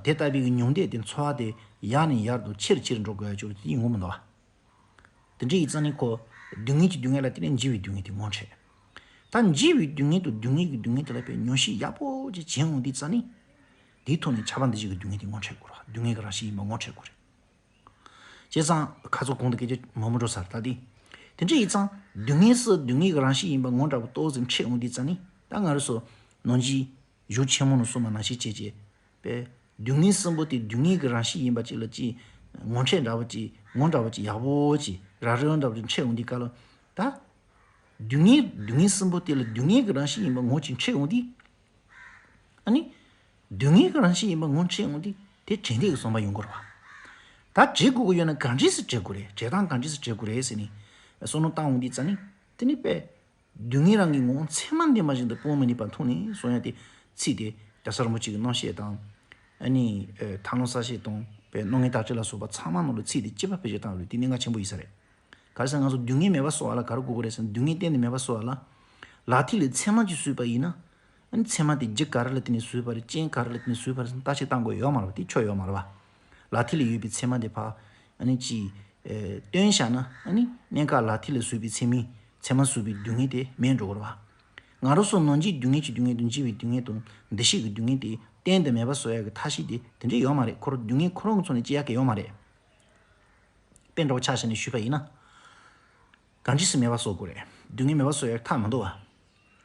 དེ་ལྟ་བུའི་གི་མྱོང་འདོད་དེ་ཚོར་བ་དེ་ཡར་ནས་ཡར་དུ་ཆེ་རུ་ཆེ་རུ་འགྲོ་དགོས་ཡ་ཅིག་ཡིན་དགོས་མི་འདུག་བ། དེ་འདྲ་ཡིན་ཙང་ནི་ཁོ། སྡུག་བསྔལ་གྱི་སྡུག་བསྔལ་ལ་བརྟེན་ནས་འཇིགས་པའི་སྡུག་བསྔལ་དེ་ངོ་འཕྲོད། ད་འཇིགས་པའི་སྡུག་བསྔལ་དང་སྡུག་བསྔལ་གྱི་སྡུག་བསྔལ་དེ་ལ་དཔེ་མྱོང་ཤེས་ཡག་པོ་ཅིག་བྱེད་འོང་དུས་ཙ་ནི། དེའི་ཐོག་ནས་ཁྱབ་པ་འདུ་བྱེད་ཀྱི་སྡུག་བསྔལ་དེ་ངོ་འཕྲོད་དགོས་རེད། སྡུག་བསྔལ་གྱི་རང་བཞིན་ཡིན་པ་ངོ་འཕྲོད་དགོས་རེད། བྱས་ཙང་ཁ་ཚོ་གོང་དུ་སྐད་ཆ་མང་པོ་འགྲོ་ཚར་ད་དེ། དེ་འདྲ་ཡིན་ཙང་སྡུག་བསྔལ་སུ་སྡུག་བསྔལ་གྱི་རང་བཞིན་ཡིན་པ་ངོ་འདྲ་བོ་ཏོག་ཙམ་འཕྲད་འོང་དུས་ཙང་ནི། ད་ང་རང་ཚོ་ནང་ཆོས་གཞུང་ཆེན་མོ་ནང་གསུངས་པ་ནང་བཞིན་བྱས་བྱས་པས། སྡུག་བསྔལ་གསུམ་པོ་དེ་སྡུག་བསྔལ་གྱི་རང་བཞིན་ཡིན་པ་ཅིག་ལ་ཅིག་ངོ་འཕྲད་འདྲ་བོ་ཅིག་ངོ་འདྲ་བོ་ཅིག་ཡག་པོ་ཅིག་ར་རི་འདྲ་བོ་ཅིག་འཕྲད་འོང་དུས་སྐབས་ལ། ད་སྡུག་བསྔལ་སྡུག་བསྔལ་གསུམ་པོ་དེ་ལ་སྡུག་བསྔལ་གྱི་རང་བཞིན་ཡིན་པ་ངོ་ཅིག་འཕྲད་འོང་དུས། ཨ་ནི། སྡུག་བསྔལ་གྱི་རང་བཞིན་ཡིན་པ་ངོ་འཕྲད་འོང་དུས་དེ་དྲན་ཐེག་གི་བསམ་པ་ཡོང་དགོས་རེད་བ། ད་བྱེད་དགོས་ཀྱི་ཡོད་ན་གང་འདྲས་སེ་བྱེད་དགོས་རེད། བྱེད་སྟངས་གང་འདྲས་སེ་བྱེད་དགོས་རེད་ཟེར་ནས་བསམ་བློ་བཏང་འོང་དུས་ཙང་ནི། དེ་ནི་པས། སྡུག་བསྔལ་རང་གི་ངོ་བོ་མཚན་མ་འདས་མ་བཞིན་དུ་སྤོང་མི་ནུས་པ་མཐོང་ནས་གསུང་ཡ་དེ། ཚིག་དེ་རྒྱལ་སྲས་རིན་པོ་ཆེ་གི་རྣམ་བཤད་དང་། ཨ་ནི། ཐར་ལམ་གསལ་བཤད་དང་པའི་རྣམ་ངེས་དག་ཆ་ལ་སོགས་པ་ཚང་མ་ནང་ལ་ཚིག་དེ་གཅིག་པ་བེད་སྤྱོད་བཏང་བ་རེད། དེ་གནད་འགག་ཆེན་པོ་ཡིན་ས་རེད། ག་རེ་ཟེར་ན་ང་ཚོ་སྡུག་བསྔལ་མེད་པ་བཟོ་བ་ལ་ག་རེ་དགོས་ཀྱི་རེད་ཟེར་ན། སྡུག་བསྔལ་གཏན་ནས་མེད་པ་བཟོ་བ་ལ། ལག་མཐིལ་ལས་ཚེར་མ་གཅིག་བཟོས་པ་ཡིན་ན། ཨ་ནི་ཚེར་མ་དེ་རྒྱུ་ག་རེ་ལ་བརྟེན་ནས་བཟོས་པ་རེད། རྐྱེན་ག་རེ་ལ་བརྟེན་ནས་བཟོས་པ་རེད་ཟེར་ན་བརྟག་དཔྱད་བཏང་དགོས་ཡོད་མ་རེད་བ། དེ་ཆོ་ཡོད་མ་རེད་བ། ལག་མཐིལ་ལ་ཡོད་པའི་ཚེར་མ་དེ་ཕར་ཨ་ནི་ཅིག་ཨེ་བཏོན་བཞག་ན། ཨ་ནི་གནད་འགག་ལག་མཐིལ་ལ་བཟོས་པའི་ཚེར་མའི་ཚེར་མ་བཟོས་པའི་སྡུག་བསྔལ་དེ་མེད་འགྲོ་གི་རེད་བ། ང་རང་ཚོ་ནང་བཞིན་སྡུག་བསྔལ་གྱི་སྡུག་བསྔལ་དང་འཇིགས་པའི་སྡུག་བསྔལ་དང་འདུ་ཤེས་ཀྱི་སྡུག་བསྔལ་དེ་གཏན་དུ་མེད་པ་བཟོ་ཡག་གི་ཐབས་ཤེས་དེ་དེ་འདྲ་ཡོད་མ་རེད། ཁོ་རང་སྡུག་བསྔལ་ཁོ་རང་གི་ཚོགས་ནས་སྐྱེ་ཡག་གི་ཡོད་མ་རེད། དཔེ་འདྲ་བོ་ཆ་བཞག་ནས་ཞུས་པ་ཡིན་ན། གང་ཅི་སེ་མེད་པ་བཟོ་དགོས་རེད། སྡུག་བསྔལ་མེད་པ་བཟོ་ཡག་ཐབས་མི་འདུག་བ།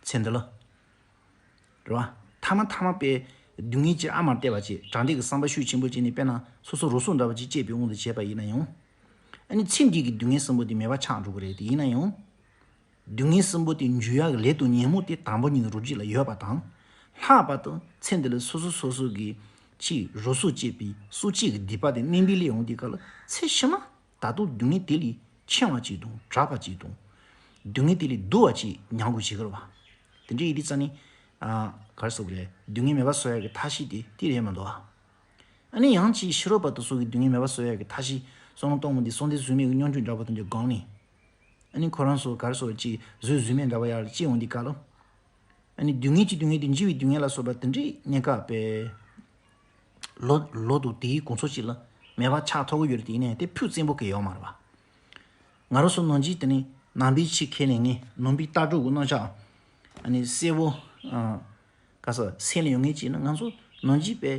ཚེ་འདི་ལ། རེད་བ། ཐ་མ་ཐ་མ་པའི་སྡུག་བསྔལ་གྱི་ཨ་མར་བལྟས་པ་བྱས། དྲང་ཐིག་གི་བསམ་པ་ཤུགས་ཆེན་པོ་བྱས་ནས་དཔེར་ན་སོ་སོ་རུ་སུག་འདྲ་བ་ཅིག་སྐྱེས་པའི་དབང་དུ་བྱས་པ་ཡིན་ན་ཡང་། ཨ་ནི་ཚེ་འདི་གི་སྡུག་བསྔལ་གསུམ་པོ་དེ་མེད་པ་ཆགས་འགྲོ་གི་རེད། དེ་ཡིན་ན་ཡང་། སྡུག་བསྔལ་གསུམ་པོ་དེ་འཇུ་ཡག་གི་ལས་དང་ཉོན་མོངས་དེ་དང་པོ་ཉིད་ཀྱི་རོ་རྒྱུད་ལ་ཡོད་པ་དང་། ལྷག་པར་དུ་ཚེ་འདི་ལ་སོ་སོ་སོ་སོ་གི་ཕྱིའི་རུ་སུག་སྐྱེས་པའི་སོ་སྐྱེ་གི་སྡིག་པ་དེ་བསྣན་པའི་ལས་ཡོང་དུས་སྐབས་ལ་ཚེ་ཕྱི་མ། ད་དུང་སྡུག་བསྔལ་དེ་ལས་ཆེ་བ་ཅིག་དང་དྲག་པ་ཅིག་དང་། སྡུག་བསྔལ་དེ་ལས་སྡུག་པ་ཅིག་མྱོང་དགོས་བྱེད་ཀྱི་རེད་བ། དེ་འདྲ་ཡིན་དུས་ཙང་ནི། ཨ། ག་རེ་ཟེར་དགོས་རེད། སྡུག་བསྔལ་མེད་པ་བཟོ་ཡག་གི་ཐབས་ཤེས་དེ་དེ་རེད་མི་འདུག་བ། ཨ་ནི་ཡང་ཅིག་ཕྱི་རོལ་པ་དེ་ཚོ་གི་སྡུག་བསྔལ་མེད་པ་བཟོ་ཡག་གི་ཐབས་ཤེས་བསམ་བློ་གཏོང་མི་འདི་གསང་བདེ་གཟུགས་མེད་ཀྱི་སྙོམས་འཇུག་འདྲ་པོ་དེ་འདྲ་སྒང་ནས། ཨ་ནི་ཁོ་རང་ཚོ་ག་རེ་ཟེར་དགོས་རེད། ཅིག་གཟུགས་གཟུགས་མེད་འདྲ་པོ་ཡར་སྐྱེ་འོང་དུས་སྐབས་ལ། ཨ་ནི་སྡུག་བསྔལ་གྱི་སྡུག་བསྔལ་དེ་འཇིགས་པའི་སྡུག་བསྔལ་ལ་སོགས་པ་དེ་འདྲའི་གནད་འགག་པས། ལོ་ལོ་དང་དེའི་གོང་ཚོད་ཅིག་ལ་མེད་པ་ཆགས་ཐུབ་ཀྱི་ཡོད་རེད། དེ་ཡིན་ནའི་དེ་ཕུགས་བཙན་པོ་གང་ཡང་ཡོད་མ་རེད་བ། ང་རང་ཚོ་ནང་བཞིན་དེ་ནི་ནང་པའི་ཆོས་ཁས་ལེན་མཁན། ནང་པའི་ལྟ་གྲུབ་ཀྱི་རྣམ་གཞག་ཨ་ནི་གསལ་པོ། ཨ། ག་ས་སེམས་ལ་ཡོད་མཁན་ཅིག་ནི་ང་ཚོ་ནང་བཞིན་པའི་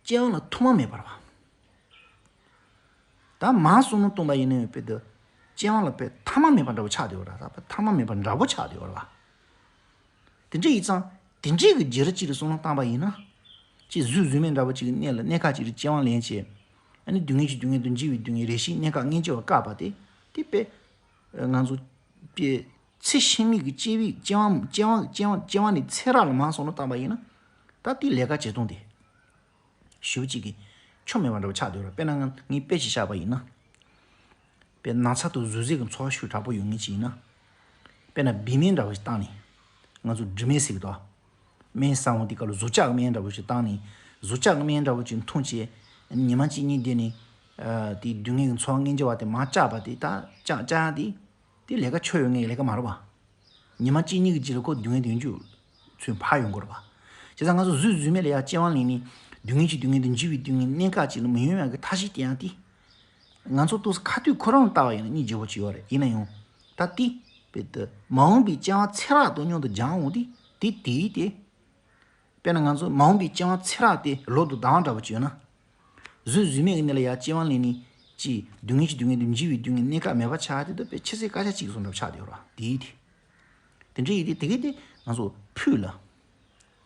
སྐྱེ་བ་ལ་ཐོག་མ་མེད་པ་རེད་བ། ད་མར་བསམ་བློ་གཏོང་པ་ཡིན་ན་ཡང་དཔེ་དེ་སྐྱེ་བ་ལ་དཔེ་ཐ་མ་མེད་པ་འདྲ་པོ་ཆགས་བསྡད་ཡོད་རེད། ད་དཔེ་ཐ་མ་མེད་པ་འདྲ་པོ་ཆགས་བསྡད་ཡོད་རེད་བ། དེ་འདྲ་ཡིན་ཙང་དེ་འདྲའི་གི་བརྗོད་ར་ཅིག་ལ་བསམ་བློ་བཏང་པ་ཡིན་ན། ཅིག་གཟུགས་གཟུགས་མེད་འདྲ་པོ་ཅིག་གི་གནས་ལ་གནས་སྐབས་ཅིག་ལ་སྐྱེ་བ་ལེན་བྱས། ཨ་ནི་སྡུག་བསྔལ་གྱི་སྡུག་བསྔལ་དང་འཇིགས་པའི་སྡུག་བསྔལ་རེ་ཞིག་གནས་སྐབས་སྔན་སྐྱེ་བ་བཀག་པ་དེ། དེ་དཔེ་ང་ཚོ་དཔེ་ཚེ་ཕྱི་མའི་གི་སྐྱེ་བའི་སྐྱེ་བ་སྐྱེ་བ་སྐྱེ་བ་སྐྱེ་བ་ནས་ཚེ་རབས་ལ་མར་བསམ་བློ་བཏང་པ་ཡིན་ན། ད་དེ་ལས་ཀ་བྱེད་སྟངས་དེ། ཞེ་པོ་ཅིག་གི་ཆོ་མེད་པ་འདྲ་པོ་ཆགས་བསྡད་ཡོད་རེད། དཔེར་ན་ང་ངས་དཔེ་ཞིག་བཞག་པ་ཡིན་ན། དཔེ་ན་ཚ་དང་ཟུག་གཟེར་གྱི་ཚོར་བ་ཤུགས་དྲག་པོ་ཡོད་མཁན་ཅིག་ཡིན་ན། དཔེར་ན་བི་སྨན་འདྲ་པོ་ཞིག་བཏང་ནས། ང་ཚོ་འབྲི་སྨན་ཟེར་གི་འདུག་སྨན་ཟ་འོང་དུས་སྐབས་ལ་ཟུག་གཅོག་གི་སྨན་འདྲ་པོ་ཞིག་བཏང་ནས། ཟུག་གཅོག་གི་སྨན་འདྲ་པོ་ཅིག་འཐུང་བྱས། ཉི་མ་གཅིག་གཉིས་བསྡད་ནས། ཨ། དེའི་སྡུག་བསྔལ་གྱི་ཚོར་བ་སྔན་སྐྱེ་བ་དེ་མར་བཅག་པ་དེ། ད་བཅག་བཅག་ཡ་དེ། དེ་ལས་ཀ་ཆོ་ཡོད་མཁན་གྱི་ལས་ཀ་མ་རེད་པ། ཉི་མ་གཅིག་གཉིས་ཀྱི་རྗེས་ལ་ཁོ་སྡུག་བསྔལ་དེ་ཡོང་རྒྱུ་ཚོད་ཕར་ཡོང་གི་རེད་པ། བྱས་ཙང་ང་ཚོ་གཟུགས་གཟུགས་མེད་ལ་ཡར་སྐྱེ་བ་ལེན་ནས་སྡུག་བསྔལ་གྱི་སྡུག་བསྔལ་དང་འཇིགས་པའི་སྡུག་བསྔལ་གནས་སྐབས་ཅིག་ལ་མི་ཡོང་ཡག་གི་ཐབས་ཤེས་དེ་ཡང་དེ། ང་ཚོ་ཏོག་ཙམ་ཁ་ཐུག་ཁོ་རང་ལ་བལྟ་བ་ཡིན་ན་སྙིང་རྗེ་པོ་ཅིག་ཡོད་རེད། ཡིན་ན་ཡང་། ད་དེ། དཔེ་དེ་མ་འོངས་པའི་སྐྱེ་བ་ཚེ་རབས་དང་མཉམ་དུ་སྦྱང་འོང་དུས་དེ་དེའི་དེ། དཔེར་ན་ང་ཚོ་མ་འོངས་པའི་སྐྱེ་བ་ཚེ་རབས་དེ་ལོ་དང་ཟླ་བ་འདྲ་པོ་ཅིག་ཡོད་ན། གཟུགས་གཟུགས་མེད་ཀྱི་གནས་ལ་ཡར་སྐྱེ་བ་ལེན་ནས་ཅིག་སྡུག་བསྔལ་གྱི་སྡུག་བསྔལ་དང་འཇིགས་པའི་སྡུག་བསྔལ་གནས་སྐབས་མེད་པ་ཆགས་དེ། ད་དཔེ་ཕྱི་གསལ་སྐད་ཆ་གཅིག་གསུང་འདྲ་པོ་ཆགས་བསྡད་ཡོད་རེད་པ། དེའི་དེ། དེ་འདྲ་ཡིན་དུས་དེ་གི་དེ་ང་ཚོ་ཕུགས་ལ།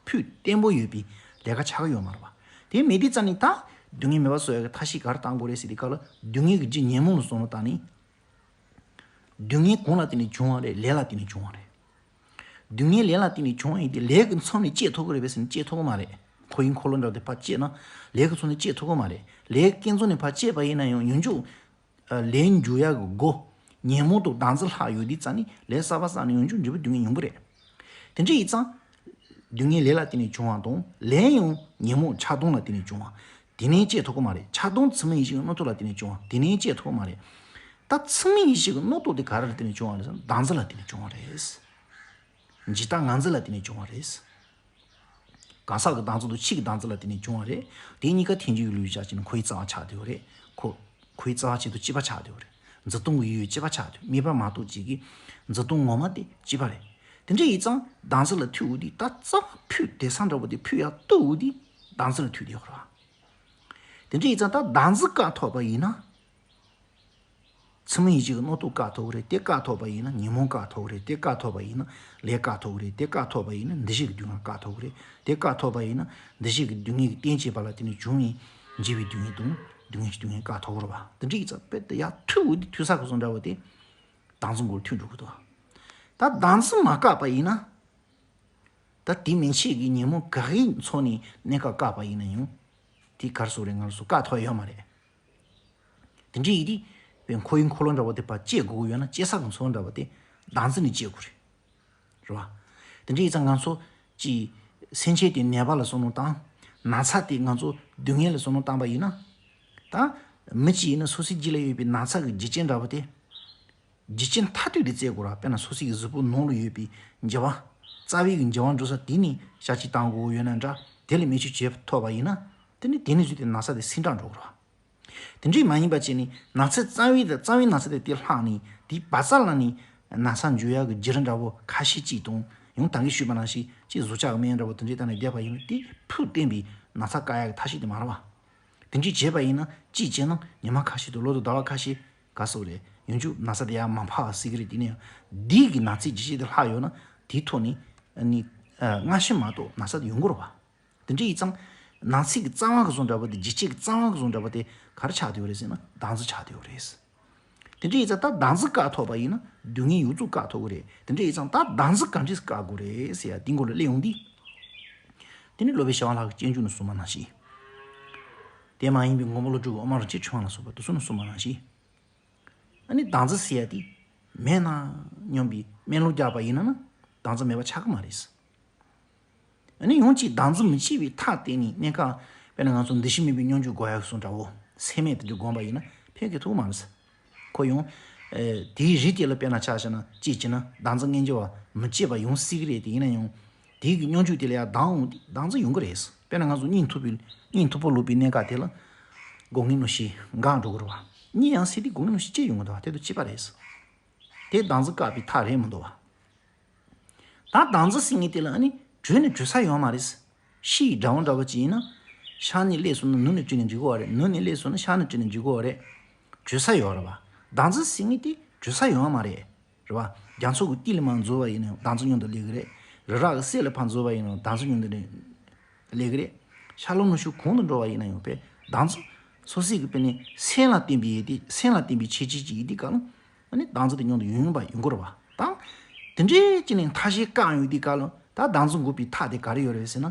ཕུགས་བརྟན་པོ་ཡོད་པའི་ལས་ཀ་ཆགས་ཀྱི་ཡོད་མ་རེད་པ། དེ་མེད་དུས་ཙང་ནི་ད་སྡུག་བསྔལ་མེད་པ་བཟོ་ཡག་གི་ཐབས་ཤེས་ག་རེ་བཏང་དགོས་རེད་ཟེར་དུས་སྐབས་ལ། སྡུག་བསྔལ་གྱི་རྒྱུ་ཉོན་མོངས་ལ་བསམ་བློ་བཏང་ནས། སྡུག་བསྔལ་གང་ལ་བརྟེན་ནས་བྱུང་བ་རེད། ལས་ལ་བརྟེན་ནས་བྱུང་བ་རེད། སྡུག་བསྔལ་ལས་ལ་བརྟེན་ནས་བྱུང་བ་ཡིན་ཏེ། ལས་ཀྱི་མཚམས་ནས་སྐྱེ་ཐུབ་ཀྱི་རེད་པས་ཟེར་ན་སྐྱེ་ཐུབ་ཀྱི་མ་རེད། ཁོར་ཡུག་འཁོར་ལོ་འདྲ་དེ་ཕར་བཅད་ན་ལས་ཀྱི་མཚམས་ནས་སྐྱེ་ཐུབ་ཀྱི་མ་རེད། ལས་ཀྱི་རྐྱེན་རྩ་ནས་ཕར་བཅད་པ་ཡིན་ན་ཡང་ཡོང་རྒྱུ། ལས་འཇུག་ཡག་གི་སྒོ། ཉོན་མོངས་དང་བདག་འཛིན་ལྷག་ཡོད་དུས་ཙང་ནི་ལས་གསར་པ་བསགས་ནས་ཡོང་རྒྱུ་འབྲས་བུ་སྡུག་བསྔལ་ཡོང་གི་རེད། དེ་འདྲ་ཡིན་ཙང་། སྡུག་བསྔལ་ལས་ལ་བརྟེན་ནས་བྱུང་བ་དང་། ལས་ཡང་ཉོན་མོངས་ཆགས་སྡང་ལ་བརྟེན་ནས་བྱུང་བ། དེ་ནས་སྐྱེ་ཐུབ་ཀྱི་མ་རེད། ཆགས་སྡང་ཚད་མེད་ཡེ་ཤེས་ཀྱི་རྣམ་རྟོག་ལ་བརྟེན་ནས་བྱུང་བ། དེ་ནས་སྐྱེ་ཐུབ་ཀྱི་མ་རེད། ད་ཚད་མེད་ཡེ་ཤེས་ཀྱི་རྣམ་རྟོག་དེ་ག་རེ་ལ་བརྟེན་ནས་བྱུང་བ་རེད་ཟེར་ན་བདག་འཛིན་ལ་བརྟེན་ནས་བྱུང་བ་རེད། འཇིག་ལྟ་ངར་འཛིན་ལ་བརྟེན་ནས་བྱུང་བ་རེད། གང་ཟག་གི་བདག་འཛིན་དང་ཕྱིའི་བདག་འཛིན་ལ་བརྟེན་ནས་བྱུང་བ་རེད། དེ་གཉིས་ཀ་ཐལ་འགྱུར་ལུས་བཞག་ཅིང་འཁོར་བའི་རྩ་བ་ཆགས་བསྡད་ཡོད་རེད། ཁོ། འཁོར་བའི་རྩ་བ་ཆེད་དུ་སྐྱེས་པ་ཆགས་བསྡད་ཡོད་རེད། འཛིན་སྟངས་ཀྱི་ཡུལ་སྐྱེས་པ་ཆགས་བསྡད་ཡོད། དམིགས་པ་མ་གཏོགས་ཅིག་གི་འཛིན་སྟངས་ངོ་མ་དེ་སྐྱེས་པ་རེད། དེ་འདྲ་ཡིན་ཙང་བདག་འཛིན་ལ་ཐུག་འོང་དུས། ད་རྩ་བ་ཕུད་བསྡད་ས་འདྲ་པོ་དེ་ཕུད་ཡག་ཐུག་འོང་དུས་བདག་འཛིན་ལ་ཐུག་བསྡད་ཡོད་རེད་བ། དེ་འདྲ་ཡིན་ཙང་ད་བདག་འཛིན་བཀག་ཐུབ་པ་ཡིན་ན། ཚད་མ་ཡིན་གཅིག་གི་རྣོ་རྟུལ་བཀག་ཐུབ་ཀྱི་རེད། དེ་བཀག་ཐུབ་པ་ཡིན་ན་ཉོན་མོངས་བཀག་ཐུབ་ཀྱི་རེད། དེ་བཀག་ཐུབ་པ་ཡིན་ན་ལས་བཀག་ཐུབ་ཀྱི་རེད། དེ་བཀག་ཐུབ་པ་ཡིན་ན་འདུ་ཤེས་ཀྱི་སྡུག་བསྔལ་བཀག་ཐུབ་ཀྱི་རེད། དེ་བཀག་ཐུབ་པ་ཡིན་ན་འདུ་ཤེས་ཀྱི་སྡུག་བསྔལ་གྱི་རྟེན་བྱེད་པ་ལ་བརྟེན་ནས་བྱུང་བའི་འཇིགས་པའི་སྡུག་བསྔལ་དང་སྡུག་བསྔལ་གྱི་སྡུག་བསྔལ་བཀག་ཐུབ་ཀྱི་རེད་པ། དེ་འདྲ་ཡིན་ཙང་དཔེ་དེ་ཡར་མཐུད་འོས་དེ་མཐུད་ས་གི་བཟོ་འདྲ་བོ་དེ་བདག་འཛིན་སྒོ་ལ་མཐུད་འགྲོ་གི་འདུག་ད་བདག་འཛིན་མ་བཀག་པ་ཡིན་ན། ད་དེ་མན་ཆད་ཀྱི་ཉོན་མོངས་ག་གི་ཚོགས་ནས་གནས་སྐབས་བཀག་པ་ཡིན་ན་ཡང་། དེ་གར་སོགས་རེད་ང་ཚོ་བཀག་ཐུབ་ཡོད་མ་རེད། དེ་འདྲ་ཡིན་དུས་པའི་འཁོར་བའི་འཁོར་ལོ་འདྲ་བོ་དེ་ཕར་བཅད་དགོས་ཀྱི་ཡོད་ན་བཅད་ས་གི་མཚོན་འདྲ་བོ་དེ་བདག་འཛིན་ནས་བཅད་དགོས་རེད། རེད་བ། དེ་འདྲ་ཡིན་ཙང་ང་ཚོ་ཀྱི་སེམས་ཅན་དེ་ནད་པ་ལ་བསམ་བློ་བཏང་། ན་ཚ་དེ་ང་ཚོ་སྡུག་བསྔལ་ལ་བསམ་བློ་བཏང་པ་ཡིན་ན། ད་མི་གཅིག་ཡིན་ན་སོ་སོའི་རྒྱུད་ལ་ཡོད་པའི་ན་ཚ་གི་རྒྱུ་རྐྱེན་འདྲ་བོ་དེ། རྒྱུ་རྐྱེན་མཐར་ཐུག་དེ་བཙལ་དགོས་ར། དཔེར་ན་སོ་སོའི་གཟུགས་པོ་ནང་ལ་ཡོད་པའི་འགྱུར་བ། རྩ་བའི་གི་འགྱུར་བ་འགྲོ་ས་དེ་ནས་བྱ་བྱེད་བཏང་དགོས་ཡོད་ན་འདྲ། དེ་ལ་མེ་མཆོད་བྱེད་ཐུབ་པ་ཡིན་ན། དེ་ནི་དེ་ནས་བཟོས་ཏེ་ན་ཚ་དེ་སིང་དྲག་འགྲོ་གི་རེད་བ། དེ་འདྲས་མ་ཡིན་པ་བྱས་ནས་ན་ཚ་རྩ་བའི་དང་རྩ་བའི་ན་ཚ་དེ་དེ་ལྷག་ནས་དེའི་བར་རྩ་ལ་ནས་ན་ཚ་འཇུ་ཡག་གི་བརྒྱུད་རིམ་འདྲ་བོ་ཁ་ཤས་ཅིག་དང་ཡང་ད་གིན་ཞུས་པ་ནང་བཞིན་ཅིག་བཟོ་ལྕགས་ཀྱི་སྨན་འདྲ་བོ་དེ་འདྲས་བཏང་ནས་བསྡད་པ་ཡིན་ན་དེ་ཕུགས་བརྟན་པའི་ན་ཚ་བཀག་ཡག་གི་ཐབས་ཤེས་དེ་མ་རེད་བ། དེ་འདྲས་བྱས་པ་ཡིན་ན་གཅིག་བྱས་ན་ཉི་མ་ཁ་ཤས་དང་ལོ་དང་ཟླ་བ་ཁ་ཤས་ག་སོགས་རེད་ཡང་ཆུ་ན་ཚ་དེ་ཡང་མ་འཕར་བ་སྲིད་ཀྱི་རེད། དེ་ནས་ཡང་འདི་གི་ན་ཚའི་ལྗིད་ཤས་དེ་ལྷག་ཡོད་ན་དེའི་ཐོག་ནས་ནི་སྔ་ཕྱི་མ་གཏོགས་ན་ཚ་དེ་ཡོང་གི་རེད་བ། དེ་འདྲ་ཡིན་ཙང་ན་ཚའི་གི་རྩ་བ་གི་བཟོ་འདྲ་བོ་དེ་ལྗིད་ཤས་གི་རྩ་བ་གི་བཟོ་འདྲ་བོ་དེ་ག་རེ་ཆགས་བསྡད་ཡོད་རེད་ཟེར་ན་བདག་འཛིན་ཆགས་བསྡད་ཡོད་རེད། དེ་འདྲ་ཡིན་ཙང་ད་བདག་འཛིན་བཀག་ཐུབ་པ་ཡིན་ན་སྡུག་བསྔལ་ཡོངས་རྫོགས་བཀག་ཐུབ་ཀྱི་རེད། དེ་འདྲ་ཡིན་ཙང་ད་བདག་འཛིན་ག་འདྲས་བཀག་དགོས་རེད་ཟེར་ཡ་དེ་མགོ་ལ་སླེབས་ཡོང་དུས། དེ་ནི་སློབ་དཔོན་ཞི་བ་ལྷ་གི་སྤྱོད་འཇུག་ནས་གསུངས་པ་ནང་བཞིན། དེ་མ་ཡིན་པའི་མགོན་པོ་ཀླུ་སྒྲུབ་ཀྱི་དབུ་མ་རིན་ཆེན་ཕྲེང་བ་ལ་སོགས་པ་དེ་ཚོ་ནས་གསུངས་པ་ནང་བཞིན། ཨ་ནི་བདག་འཛིན་ཟེར་ཡ་དེ་མེད་ན་སྙམ་པའི་སྨོན་ལམ་རྒྱག་པ་ཡིན་ན་ན་བདག་འཛིན་མེད་པ་ཆགས་ཀྱི་མ་རེད། ཨ་ནི་ཡང་གཅིག་བདག་འཛིན་མི་བྱེད་པའི་ཐབས་བསྟེན་ནས་གནས་སྐབས་དཔེར་ན་ང་ཚོ་འདུ་ཤེས་མེད་པའི་སྙོམས་འཇུག་སྒོམ་ཡག་གསུང་འདྲ་བོ་སེམས་མེད་དུ་འཇུག་སྒོམ་པ་ཡིན་ན་ཕན་གྱི་ཐུག་མ་རེད། ཁོ་ཡང་དེའི་རིགས་དེ་ལ་དཔེར་ན་ཆ་བཞག་ན་གཅིག་བྱས་ན་བདག་འཛིན་མངོན་གྱུར་བ་མི་བྱེད་པ་ཡོང་སྲིད་ཀྱི་རེད། དེ་ཡིན་ན་ཡང་དེའི་གི་སྙོམས་འཇུག་དེ་ལ་ཡང་བདག་འོང་དུས་བདག་འཛིན་ཡོང་གི་རེད། དཔེར་ན་ང་ཚོ་སྙིང་ཐུབ་པའི་སྙིང་ཐུབ་པོ་ལུག་པའི་གནས་སྐབས་དེ་ལ་སྒོ་ལྔའི་གནོད་བྱེད་འགག་འགྲོ་གི་རེད་བ། གཉིད་ཡང་སད་དུས་སྒོ་ལྔའི་གནོད་བྱེད་སྐྱེ་ཡོང་གི་འདུག་བ། དེ་དང་གཅིག་པ་རེད། དེ་བདག་འཛིན་བཀག་པའི་ཐབས་རེད་མི་འདུག་བ། ད་བདག་འཛིན་ཟེར་མཁན་དེ་ལ་ཨ་ནི་བྲོས་ནས་བྲོས་ས་ཡོད་མ་རེད། ཕྱི་ཡི་དགྲ་བོ་འདྲ་བོ་ཅིག་ཡིན་ན། ཤར་ནས་སླེབས་སོང་ན་ནུབ་ནས་བྲོས་ནས་འཇུག་གི་ཡོད་རེད། ནུབ་ནས་སླེབས་སོང་ན་ཤར་ནས་བྲོས་ནས་འཇུག་གི་ཡོད་རེད། བྲོས་ས་ཡོད་རེད་བ། བདག་འཛིན་ཟེར་མཁན་དེ་བྲོས་ས་ཡོད་མ་རེད། རེད་བ། རྒྱ་མཚོ་གི་གཏིང་ལ་མར་འཛུལ་བ་ཡིན་ན་ཡང་བདག་འཛིན་མཉམ་དུ་སླེབས་ཀྱི་རེད། རི་རབ་གི་གསེབ་ལ་ཕར་འཛུལ་བ་ཡིན་ན་ཡང་བདག་འཛིན་མཉམ་དུ་སླེབས་ཀྱི་རེད། ཤར་ལྷོ་ནུབ་བྱང་གང་དུ་འགྲོ་བ་ཡིན་ན་ཡང་དཔེ་བདག་འཛིན། སོ་སོའི་གི་དཔེ་ནི་སེམས་ལ་བརྟེན་པའི་ཡིད་དེ་སེམས་ལ་བརྟེན་པའི་ཆོས་ཅན་གྱི་ཡིད་དེ་ག་ལ། ཨ་ནི་བདག་འཛིན་དེ་མཉམ་དུ་ཡོང་ཡོང་པ་ཡོང་གི་རེད་བ། ད། དེ་འདྲའི་ཅི་ནས་མཐའ་བཞི་བཀག་ཡོང་དུས་ག་ལ་ད་བདག་འཛིན་འགོག་པའི་ཐབས་དེ་ག་རེ་ཡོད་རེད་ཟེར་ན།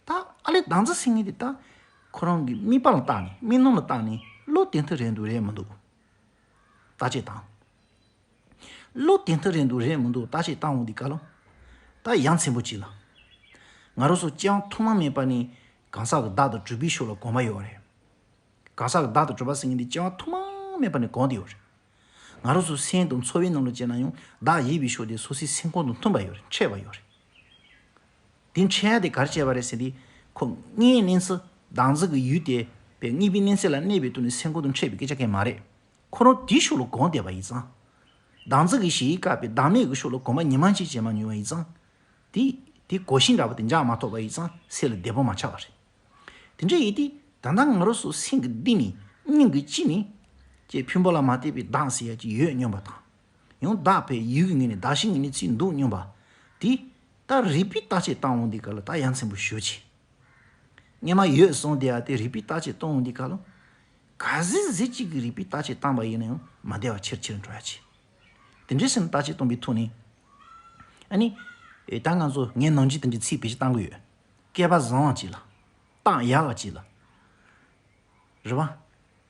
ད་ཨ་ལས་བདག་འཛིན་ཟེར་མཁན་དེ་ད། ཁོ་རང་གི་དམིགས་པ་ལ་བལྟས་ནས་དམིགས་རྣམ་ལ་བལྟས་ནས་བློ་བདེ་ཐང་རེད་འདུག་རེད་མི་འདུག་བརྟག་དཔྱད་བཏང་། བློ་བདེ་ཐང་རེད་འདུག་རེད་མི་འདུག་བརྟག་དཔྱད་བཏང་འོང་དུས་ག་ལ། ད་ཡ་མཚན་པོ་ཅིག་ལ། ང་རང་ཚོ་སྐྱེ་བ་ཐོག་མ་མེད་པ་ནས་གང་ཟག་གི་བདག་དང་གྲུབ་པའི་ཕྱོགས་ལ་གོམས་པ་ཡོད་རེད། གང་ཟག་གི་བདག་དང་གྲུབ་པ་ཟེར་མཁན་དེ་སྐྱེ་བ་ཐོག་མ་མེད་པ་ནས་གོམས་བསྡད་ཡོད་རེད། ང་རང་ཚོ་སེམས་དང་ཚོར་བའི་ནང་ལ་བྱས་ན་ཡང་བདག་ཡིན་པའི་ཕྱོགས་དེ་སོ་སོའི་སེམས་ཁོང་དང་མཐུན་པ་ཡོད་རེད། འཕྲད་པ་ཡོད་རེད། དེ་འཕྲད་ཡ་དེ་ག་རེ་བྱས་པ་རེད་ཟེར་དུས་ཁོ་དངོས་གནས་སུ་བདག་འཛིན་གྱི་ཡུལ་དེ་པའི་དངོས་པོའི་གནས་ཚད་ལ་གནས་པའི་དུས་ནས་སེམས་ཁོང་དང་འཕྲད་པའི་སྐད་ཆ་གང་ཡང་མ་རེད། ཁོ་རང་དེའི་ཕྱོགས་ལ་གོམས་བསྡད་པ་ཡིན་ཙང་། བདག་འཛིན་གྱི་གཞི་ཡི་བཀག་པའི་བདག་མེད་ཀྱི་ཕྱོགས་ལ་གོམས་པ་ཉི་མ་གཅིག་བྱས་མ་མྱོང་བ་ཡིན་ཙང་། དེ་དེ་གོ་ཤེས་འདྲ་བ་དེ་འཇགས་མ་ཐུབ་པ་ཡིན་ཙང་སེམས་ལ་བདེ་པོ་མ་ཆགས་པ་རེད། དེ་འདྲ་ཡིན་དུས་ད་ལྟ་ང་རང་ཚོ་སེམས་ཀྱི་གཏིང་ནས་སྙིང་གི་དཀྱིལ་ནས་ཀྱི་ཕུང་པོ་ལ་མ་ལྟོས་པའི་བདག་ཟེར་ཡ་ཅིག་ཡོད་སྙམ་པ་དང་། ཡང་བདག་ཕའི་ཡུལ་གྱི་ངོས་ནས་བདག་གཞན་གྱི་ངོས་ནས་ཅིག་འདུག་སྙམ་པ། དེ་ད་རིགས་པས་བརྟག་དཔྱད་བཏང་འོང་དུས་ག་ལ་ད་ཡ་མཚན་པོ་ཞེ་པོ་ཅིག་སྔོན་མ་ཡོད་གསུངས་བསྡད་ཡ་དེ་རིགས་པས་བརྟག་དཔྱད་གཏོང་འོང་དུས་ག་ལ། ག་ཚོད་ཅིག་གི་རིགས་པས་བརྟག་དཔྱད་བཏང་པ་ཡིན་ན་ཡང་མ་བདེ་བ་ཆེར་ཆེར་འགྲོ་ཡ་ཅིག་དེ་འདྲའི་སེམས་བརྟག་དཔྱད་གཏོང་པའི་ཐོག་ནས། ཨ་ནི། ཨེ་ད་ང་ཚོ་ངས་ནམ་རྒྱུན་དེ་འདྲའི་ཚིག་བེད་སྤྱོད་བཏང་གི་ཡོད། སྐལ་པ་བཟང་བ་ཅིག་ལ། རྟགས་ཡག་པ་ཅིག་ལ། རེད་བ།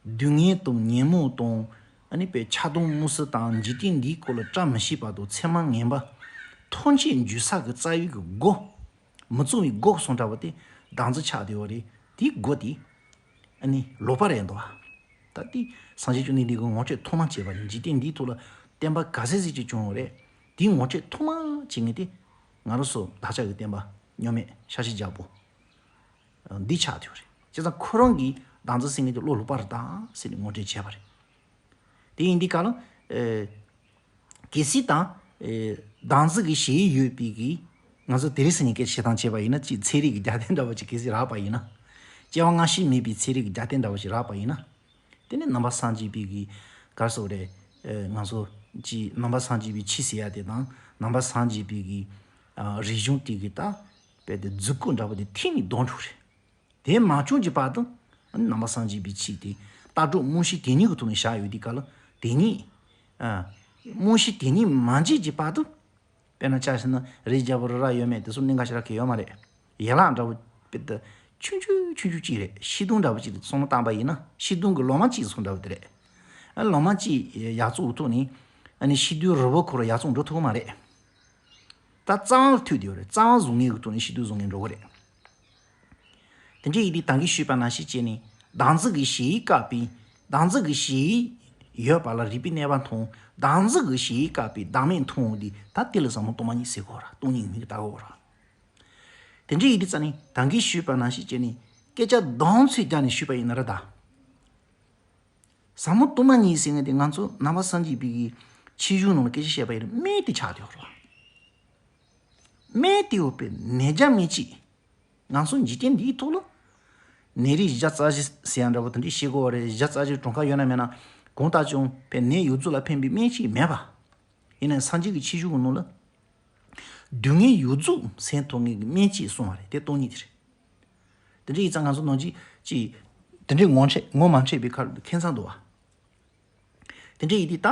སྡུག་བསྔལ་དང་ཉོན་མོངས་དང་། ཨ་ནི་པའི་ཆགས་སྡང་དམིགས་བསལ་དང་འཇིག་རྟེན་འདིའི་སྐོར་ལ་བཀྲ་མི་ཤིས་པ་དང་མཚན་མ་ངན་པ། ཐམས་ཅད་འཇུ་ས་གི་རྩ་བའི་གི་སྒོ། མི་གཙང་བའི་སྒོ་གསུམ་འདྲ་བོ་དེ་བདག་འཛིན་ཆགས་བསྡད་པ་རེད། དེའི་སྒོ་དེ་ཨ་ནི་ལོག་པ་རེད་འདུག་བ། ད་དེ་སངས་རྒྱས་བཅོམ་ལྡན་འདས་ཀྱི་ངོ་སྤྲོད་ཐོག་མ་བྱས་པ་རེད། འཇིག་རྟེན་འདིའི་ཐོག་ལ་བསྟན་པ་ག་ཚད་ཟིག་ཅིག་བྱུང་བ་རེད། དེའི་ངོ་སྤྲོད་ཐོག་མ་བྱེད་མཁན་དེ་ང་རང་ཚོ་བདག་ཅག་གི་བསྟན་པ་སྨྱོན་མེད་ཤཱཀྱའི་རྒྱལ་པོ་འདི་ཆགས་བསྡད་པ་རེད། བྱས་ཙང་ཁོ་རང་གིས་བདག་འཛིན་ཟེར་མཁན་དེ་བློ་ལོག་པ་རེད་ད་ཟེར་ནས་ངོ་སྤྲོད་བྱས་པ་རེད། དེ་ཡིན་དུས་ག་ལ། ཨེ། གལ་སྲིད་དང་། ཨེ། བདག་འཛིན་གྱི་གཞི་ཡོད་པའི་གི། ང་ཚོ་དེ་རིང་སང་ཉིན་སྐད་བཤད་སྟངས་བྱས་པ་ཡིན་ན་ཅིག་ཚན་རིག་གི་རྒྱབ་རྟེན་འདྲ་བོ་ཅིག་གལ་སྲིད་རག་པ་ཡིན་ན། སྐྱེ་བ་སྔ་ཕྱི་མེད་པའི་ཚན་རིག་གི་རྒྱབ་རྟེན་འདྲ་བོ་ཞིག་རག་པ་ཡིན་ན། དེ་ནི་ནང་པ་སངས་རྒྱས་པའི་གི་ག་རེ་ཟེར་དགོས་རེད། ཨ་ང་ཚོ་གི་ནང་པ་སངས་རྒྱས་པའི་ཆོས་ཟེར་ཡ་དེ་དང་ནང་པ་སངས་རྒྱས་པའི་གི་ཨ་རིག་གཞུང་དེ་གི་ད་དཔེ་དེ་རྫུ་འཕྲུལ་འདྲ་པོ་དེ་ཐེངས་གཉིས་ལྡོག་འགྲོ་རེད། དེ་མ་བྱུང་གི་བར་དུ་ནང་པ་སངས་རྒྱས་པའི་ཆོས་དེ་ལྟ་གྲུབ་རྨང་གཞི་དེ་ཉིད་ཀྱི་ཐོག་ནས་བཞག་ཡོད་དུས་སྐབས་ལ་དེ་ཉིད་ཨ་རྨང་གཞི་དེ་ཉིད་མ་འབྱེད་ཀྱི་བར་དུ། དཔེར་ན་ཆ་བཞག་ན་རི་རྒྱལ་པོ་རི་རབ་ཡོད་མེད་དེ་ཚོ་གནད་འགག་ཞེ་དྲག་གི་ཡོད་མ་རེད། ཡན་ལག་འདྲ་པོ་དཔེ་དེ་ཆུང་ཆུང་ཆུང་ཆུང་གཅིག་རེད། ཤིང་སྡོང་འདྲ་པོ་གཅིག་རེད། བསམ་བློ་བཏང་པ་ཡིན་ན་ཤིང་སྡོང་གི་ལོ་མ་གཅིག་སོང་འདྲ་པོ་དེ་རེད། ཨ་ལོ་མ་གཅིག་ཡར་བཙུགས་ཐུབ་ནས་ཨ་ནི་ཤིང་སྡོང་རིལ་བོ་ཁོ་རང་ཡར་བཙུགས་འགྲོ་ཐུབ་ཀྱི་མ་རེད། ད་རྩ་བ་ལ་ཐུག་བསྡད་ཡོད་རེད། རྩ་བ་བཟུང་མཁན་གྱི་ཐོག་ནས་ཤིང་སྡོང་བཟུང་མཁན་འགྲོ་གི་རེད། དེ་འདྲ་ཡིན་དུས་ད་གིན་ཞུས་པ་ནང་བཞིན་བྱས་ནས་བདག་འཛིན་གྱི་གཞི་བཀག་པའི་བདག་འཛིན་གྱི་གཞི་ཡོད་པ་ལ་རིག་པའི་གནས་པ་མཐོང་། བདག་འཛིན་གྱི་གཞི་བཀག་པའི་བདག་མེད་མཐོང་འོང་དུས་ད་དེ་ལ་ཟབ་མོ་སྟོང་པ་ཉིད་ཟེར་གོ་ར། སྟོང་ཉིད་མིང་གིས་བཏགས་གོ་ར། དེ་འདྲ་ཡིན་དུས་ཙ་ནི་ད་གིན་ཞུས་པ་ནང་བཞིན་བྱས་ནས་སྐད་ཆ་དོན་ཚན་བརྒྱབ་ནས་ཞུས་པ་ཡིན་ན་ར་ད། ཟབ་མོ་སྟོང་པ་ཉིད་ཟེར་མཁན་དེ་ང་ཚོ་ནང་པ་སངས་རྒྱས་པའི་གི་ཆོས་གཞུང་ནང་ལ་སྐད་ཆ་བཤད་པ་ཡིན་ན་སྨན་དེ་ཆགས་བསྡད་ཡོད་རེད་བ། སྨན་དེ་ཡོད་པའི་ནད་བརྒྱ་སྨན་གཅིག་ང་ཚོ་འཇིག་རྟེན་འདིའི་ཐོག་ལ་ནད་རིགས་བརྒྱ་རྩ་བཞི་ཟེར་ཡ་འདྲ་པོ་དེ་འདྲ་བཤད་གོ་བ་རེད། བརྒྱ་རྩ་བཞི་གྲངས་ཀ་ཡོད་ན་མེད་ན་གང་ལྟར་ཀྱང་པའི་ནད་ཡོད་ཚད་ལ་ཕན་པའི་སྨན་གཅིག་མེད་པ། ཡིན་ནའང་སངས་རྒྱས་ཀྱི་ཆོས་གཞུང་གི་ནང་ལ་སྡུག་བསྔལ་ཡོད་ཚད་སེལ་ཐུབ་མཁན་གྱི་སྨན་གཅིག་གསུངས་པ་རེད། དེ་སྟོང་ཉིད་དེ་རེད། དེ་འདྲ་ཡིན་ཙང་ང་ཚོ་ནང་ཅིག་ཅིག་དེ་འདྲའི་ངོ་འཕྲད་ངོ་མ་འཕྲད་པའི་ཁར་ཁེངས་ས་འདུག་བ། དེ་འདྲ་ཡིན་དུས་ད་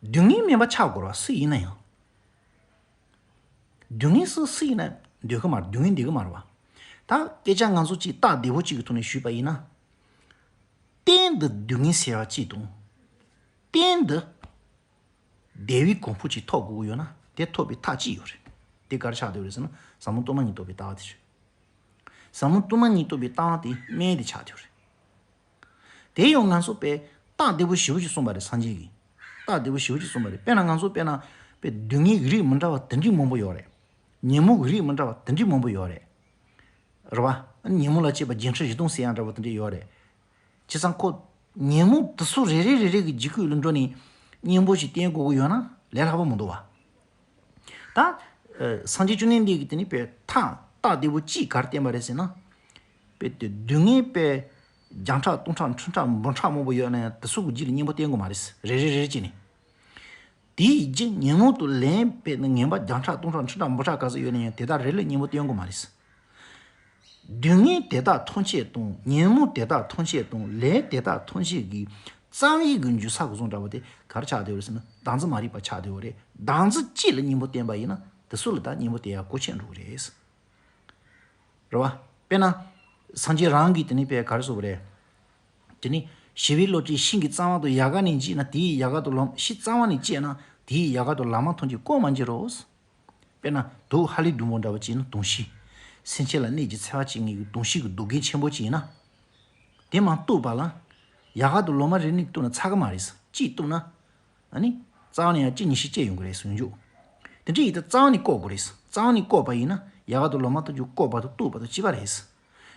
སྡུག་བསྔལ་མེད་པ་ཆགས་དགོས་ར། སུ་ཡིན་ན་ཡང་སྡུག་བསྔལ་སུ་སུ་ཡིན་ན་འདོད་ཀྱི་མ་རེད། སྡུག་བསྔལ་འདོད་ཀྱི་མ་རེད་བ། ད་སྐད་ཆ་ང་ཚོ་ཅིག་སྟབས་བདེ་པོ་ཅིག་གི་ཐོག་ནས་ཞུས་པ་ཡིན་ན། གཏན་དུ་སྡུག་བསྔལ་ཟེར་བ་ཅིག་དང་། གཏན་དུ་བདེ་བའི་གོ་འཕང་ཅིག་ཐོབ་དགོས་ཀྱི་ཡོད་ན་དེ་ཐོབ་པའི་ཐབས་ཅིག་ཡོད་རེད། དེ་ག་རེ་ཆགས་བསྡད་ཡོད་རེད་ཟེར་ན་ཟབ་མོ་སྟོང་པ་ཉིད་རྟོགས་པའི་ལྟ་བ་དེ་རེད། ཟབ་མོ་སྟོང་པ་ཉིད་རྟོགས་པའི་ལྟ་བ་དེ་སྨན་དེ་ཆགས་བསྡད་ཡོད་རེད། དེ་ཡང་ང་ཚོ་དཔེ་རྟགས་བདེ་པོ་ཞེ་པོ་ཅིག་གསུངས་པ་རེད། སངས་རྒྱས་ཀྱིས་རྟགས་བདེ་པོ་ཞེ་པོ་ཅིག་གསུངས་པ་རེད། དཔེར་ན་ང་ཚོ་དཔེར་ན་དཔེ་སྡུག་བསྔལ་གྱི་རིགས་མི་འདྲ་བ་དེ་འདྲའི་མང་པོ་ཡོད་རེད། ཉོན་མོངས་ཀྱི་རིགས་མི་འདྲ་བ་དེ་འདྲའི་མང་པོ་ཡོད་རེད། རེད་བ། ཉོན་མོངས་ལ་སྐྱེས་པ་བརྒྱད་ཁྲི་བཞི་སྟོང་ཟེར་ཡང་འདྲ་བ་དེ་འདྲ་ཡོད་རེད། བྱས་ཙང་ཁོ་ཉོན་མོངས་དེ་ཚོ་རེ་རེ་རེ་རེ་གི་རྒྱུད་སྐུད་ལ་འགྲོ་ནས་གཉེན་པོ་ཞིག་བསྟེན་དགོས་ཀྱི་ཡོད་ན་ལས་སླ་པོ་མི་འདུག་བ། ད་ཨ་སངས་རྒྱས་བཅོམ་ལྡན་འདས་ཀྱིས་དེ་ནི་དཔེ་ཐབས་རྟགས་བདེ་པོ་ཅིག་ག་རེ་བསྟན་པ་རེད་ཟེར་ན། དཔེ་དེ་སྡུག་བསྔལ་དཔེ་བརྒྱ་ཕྲག་སྟོང་ཕྲག་ཁྲི་ཕྲག་འབུམ་ཕྲག་མང་པོ་ཡོད་ན་ཡང་དེ་ཚོ་གི་རྒྱུད་ལ་གཉེན་པོ་བསྟེན་དགོས་མ་རེད། རེ་རེ་རེ་རེ་བྱས་ནས། དེའི་རྒྱུ་ཉོན་མོངས་དང་ལས་དཔེ་ནི་ངན་པ་བརྒྱ་ཕྲག་སྟོང་ཕྲག་ཁྲི་ཕྲག་འབུམ་ཕྲག་ག་ཚོད་ཡོད་ན་ཡང་དེ་དག་རེ་ལ་གཉེན་པོ་བསྟེན་དགོས་མ་རེད། སྡུག་བསྔལ་དེ་དག་ཐམས་ཅད་དང་ཉོན་མོངས་དེ་དག་ཐམས་ཅད་དང་ལས་དེ་དག་ཐམས་ཅད་ཀྱི་རྩ་བའི་གི་འཇུག་ས་གི་བཟུང་འདྲ་བོ་དེ་ག་རེ་ཆགས་བསྡད་ཡོད་རེད་ཟེར་ན་བདག་འཛིན་མ་རིག་པ་ཆགས་བསྡད་ཡོད་རེད། བདག་འཛིན་གཅིག་ལ་གཉེན་པོ་བསྟེན་པ་ཡིན་ན་དེ་ཚོ་ལ་ད་གཉེན་པོ་བསྟེན་ཡ་གལ་ཆེན་འགྲོ་གི་རེད། རེད་བ། དཔེར་ན། སངས་རྒྱས་རང་གིས་དེ་ནི་དཔེ་ག་རེ་གསུངས་པ་རེད། དེ་ནི་ཞི་བའི་བློ་གྲོས་ཤིང་གི་རྩ་བ་དང་ཡལ་ག་ནས་འཇིག་ན་དེའི་ཡལ་ག་དང་ལོ་མ་ཤིང་རྩ་བ་ནས་བཅད་ན་དེའི་ཡལ་ག་དང་ལོ་མ་ཐམས་ཅད་བཀོག་མ་འགྱུར་རོ། དཔེར་ན་དུག་ཧ་ལས་ཟླུམ་པོ་འདྲ་བ་ཅིག་ཡིན་ན་དུག་ཤིང་། སེམས་ཅན་ལ་གནོད་ཀྱི་འཚེ་བ་བྱེད་མཁན་གྱི་དུག་ཤིང་གི་དུག་རྒྱན་ཆེན་པོ་ཅིག་ཡིན་ན། དེ་མར་གཏུབ་པ་ལ། ཡལ་ག་དང་ལོ་མ་རེ་གཉིས་གཏུབ་ན་ཚར་གི་མ་རེད། གཅིག་གཏུབ་ན། ཨ་ནི། རྩ་བ་ནས་ཡང་གཅིག་གཉིས་ཤིག་བཅད་ཡོང་གི་རེད་ཟེར་འཇུག་དེ་འདྲ་ཡིན་ད་རྩ་བ་ནས་བཀོག་དགོས་རེད། རྩ་བ་ནས་བཀོག་པ་ཡིན་ན་ཡལ་ག་དང་ལོ་མ་ཐམས་ཅད་བཀོག་པ་དང་གཏུབ་པ་དང་གཅིག་པ་རེད།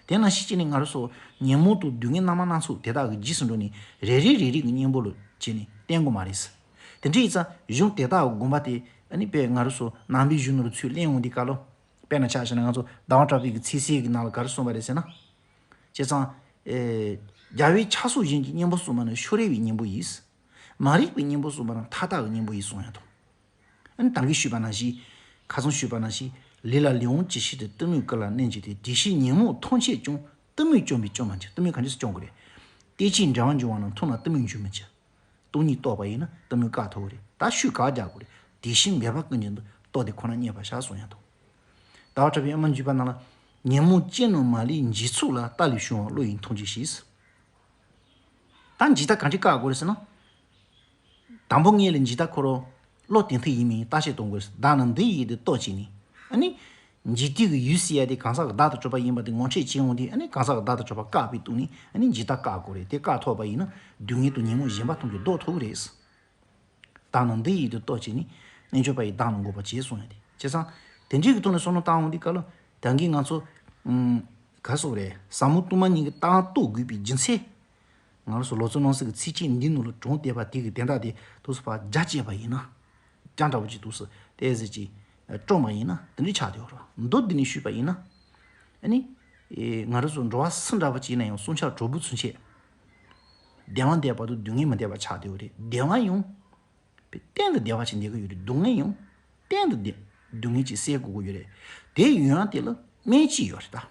དེ་ནང་བཞིན་བྱས་ནས་ང་རང་ཚོ་ཉོན་མོངས་དང་སྡུག་བསྔལ་རྣམ་པ་སྣ་ཚོགས་དེ་དག་གི་རྗེས་སུ་འགྲོ་ནས་རེ་རེ་རེ་རེ་གི་གཉེན་པོ་ལ་བྱས་ནས་བསྟེན་དགོས་མ་རེད། དེ་འདྲ་ཡིན་ཙང་གཞུང་དེ་དག་གི་དགོངས་པ་དེ་ཨ་ནི་དཔེ་ང་རང་ཚོ་ནང་པའི་གཞུང་ནང་ལ་ཚུར་གླེང་འོང་དུས་སྐབས་ལ། དཔེར་ན་ཆ་བཞག་ན་ང་ཚོ་ཟླ་བ་གྲགས་པའི་གི་ཚིག་གསལ་གྱི་ནང་ལ་ག་རེ་གསུངས་པ་རེད་ཟེར་ན། བྱས་ཙང་། ཨེ། རྒྱལ་བའི་ཕྱག་སོགས་གཞན་གྱི་གཉེན་པོ་གསུངས་པ་ནི་ཕྱོགས་རིས་པའི་གཉེན་པོ་ཡིན། མ་རིག་པའི་གཉེན་པོ་གསུངས་པ་ན་མཐའ་དག་གི་གཉེན་པོ་ཡིན་གསུངས་ཡ་དང་། ཨ་ནི་ད་གིན་ཞུས་པ་ནང་བཞིན། ཁ་སང་ཞུས་པ་ནང་བཞིན། ལས་ལ་ལས་དབང་ཇི་ཞིག་སྟེ། གཏི་མུག་ཀུན་ལ་གནོད་བྱེད་དེ། དེ་བཞིན་ཉོན་མོངས་ཐམས་ཅད་ཀྱང་། གཏི་མུག་བཅོམ་པས་བཅོམ་པར་འགྱུར། གཏི་མུག་གང་ཅི་སུ་བཅོམ་དགོས་རེད། གཏི་ཆེན་འབྲེལ་བར་འབྱུང་བ་རྣམས། མཐོང་ན་གཏི་མུག་འབྱུང་མི་བྱེད། སྟོང་ཉིད་རྟོགས་པ་ཡིན་ན་གཏི་མུག་བཀག་ཐུབ་ཀྱི་རེད། ད་ཤུགས་ག་རྒྱག་དགོས་རེད། དེ་བཞིན་འབད་པ་ཀུན་གྱིས་འདུལ། རྟོགས་དེ་ཁོ་ན་རྙེད་པར་བྱ་གསུངས་ཡ་དང་། ཟླ་བ་གྲགས་པའི་ཨ་མ་འཇུག་པ་ནང་ལ། ཉོན་མོངས་ཅན་རྣམས་མ་ལུས་འཇིག་ཚུལ་ལ། ལྟ་ལས་བྱུང་བ་བློ་ཡིས་མཐོང་གྱིས་ཤིག་ད་འཇིག་ལྟ་གང་ཅི་བཀག་དགོས་རེད་ཟེར་ན། དང་པོ་ངེས་ལ་འཇིག་ལྟ་ཁོ་རང་བློ་གཏད་ཐུབ་ཡིན་མིན་བརྟག་དཔྱད་གཏོང་དགོས། བདག་ནི་འདི་ཡིན་དུ་རྟོག་བྱས་ནས། ཨ་ནི། འཇིག་རྟེན་གྱི་ཡུལ་ཟེར་ཡ་དེ་གང་ཟག་གི་བདག་ཏུ་གྲུབ་པ་ཡིན་པ་དེ་ངོ་འཕྲོད་བྱེད་འོང་དུས་ཨ་ནི་གང་ཟག་གི་བདག་ཏུ་གྲུབ་པ་བཀག་པའི་སྟེང་ནས་ཨ་ནི་འཇིག་ལྟ་བཀག་དགོས་རེད། དེ་བཀག་ཐུབ་པ་ཡིན་ན་སྡུག་བསྔལ་དང་ཉོན་མོངས་གཞན་པ་ཐམས་ཅད་ལྡོག་ཐུབ་ཀྱི་རེད། བདག་ནི་འདི་ཡིན་དུ་རྟོག་བྱས་ནས། རྣལ་འབྱོར་པ་ཡིས་བདག་ནི་འགོག་པར་བྱེད་གསུངས་ཡ་དེ། བྱས་ཙང་། དེ་འདྲའི་གི་ཐོག་ནས་བསམ་བློ་བཏང་འོང་དུས་སྐབས་ལ། ད་གིན་ང་ཚོ། ཨུམ། ག་རེ་ཟེར་དགོས་རེད། ཟབ་མོ་སྟོང་པ་ཉིད་ཀྱི་ལྟ་བ་རྟོགས་དགོས་པའི་རྒྱུ་མཚན། ང་རང་ཚོ་ལོ་ཙཱ་རྣམ་གསུམ་གྱི་ཚིགས་བཅད་འདིའི་ནང་ལ་དྲངས་བསྡད་པ་དེ་གི་དོན་དག་དེ་ཐུགས་སུ་ཕར་རྒྱ་བསྐྱེད་པ་ཡིན་ན། རྒྱ་འདྲ་པོ་ཅིག་ཐུགས་སུ་ཏོག་ཙམ་ཅིག་དཀྲོལ་བ་ཡིན་ན་དེ་འདྲ་ཆགས་བསྡད་ཡོད་རེད། མདོ་འདི་ནས་ཞུས་པ་ཡིན་ན། ཨ་ནི། ཨེ། ང་རང་ཚོ་འགྲོ་བ་སུ་འདྲ་པོ་ཅིག་ཡིན་ན་ཡང་བསྲུང་བྱ་གྲོགས་པོ་ཚུན་ཆད། བདེ་བ་འདོད་པ་དང་སྡུག་བསྔལ་མི་འདོད་པ་ཆགས་བསྡད་ཡོད་རེད། བདེ་བ་ཡང་། གཏན་དུ་བདེ་བ་ཅིག་འདོད་ཀྱི་ཡོད་རེད། སྡུག་བསྔལ་ཡང་གཏན་དུ་བདེ་སྡུག་བསྔལ་ཅིག་སེལ་དགོས་ཀྱི་ཡོད་རེད། དེ་ཡོང་ཡ་དེ་ལ་སྨན་གཅིག་ཡོད་རེད་ད།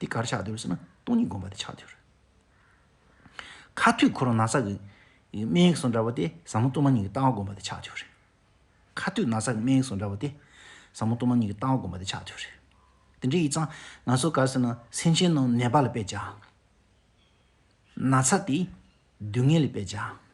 དེ་ག་རེ་ཆགས་བསྡད་ཡོད་རེད་ཟེར་ན་སྟོང་ཉིད་སྒོམ་པ་དེ་ཆགས་བསྡད་ཡོད་རེད། ཁ་ཐུག་ཁོ་རང་ན་ཚ་གི་སྨན་གསུམ་འདྲ་བོ་དེ་ཟབ་མོ་སྟོང་པ་ཉིད་ཀྱི་ལྟ་བ་སྒོམ་པ་དེ་ཆགས་བསྡད་ཡོད་རེད། ཁ་ཐུག་ན་ཚ་གི་སྨན་གསུམ་འདྲ་བོ་དེ་ཟབ་མོ་སྟོང་པ་ཉིད་ཀྱི་ལྟ་བ་སྒོམ་པ་དེ་ཆགས་བསྡད་ཡོད་རེད། དེ་འདྲ་ཡིན་ཙང་ང་ཚོ་ག་རེ་ཟེར་ན་སེམས་ཅན་རྣམས་ནད་པ་ལ་དཔེ་བྱ། ན་ཚ་དེ་སྡུག་བསྔལ་ལ་དཔེ་བྱ།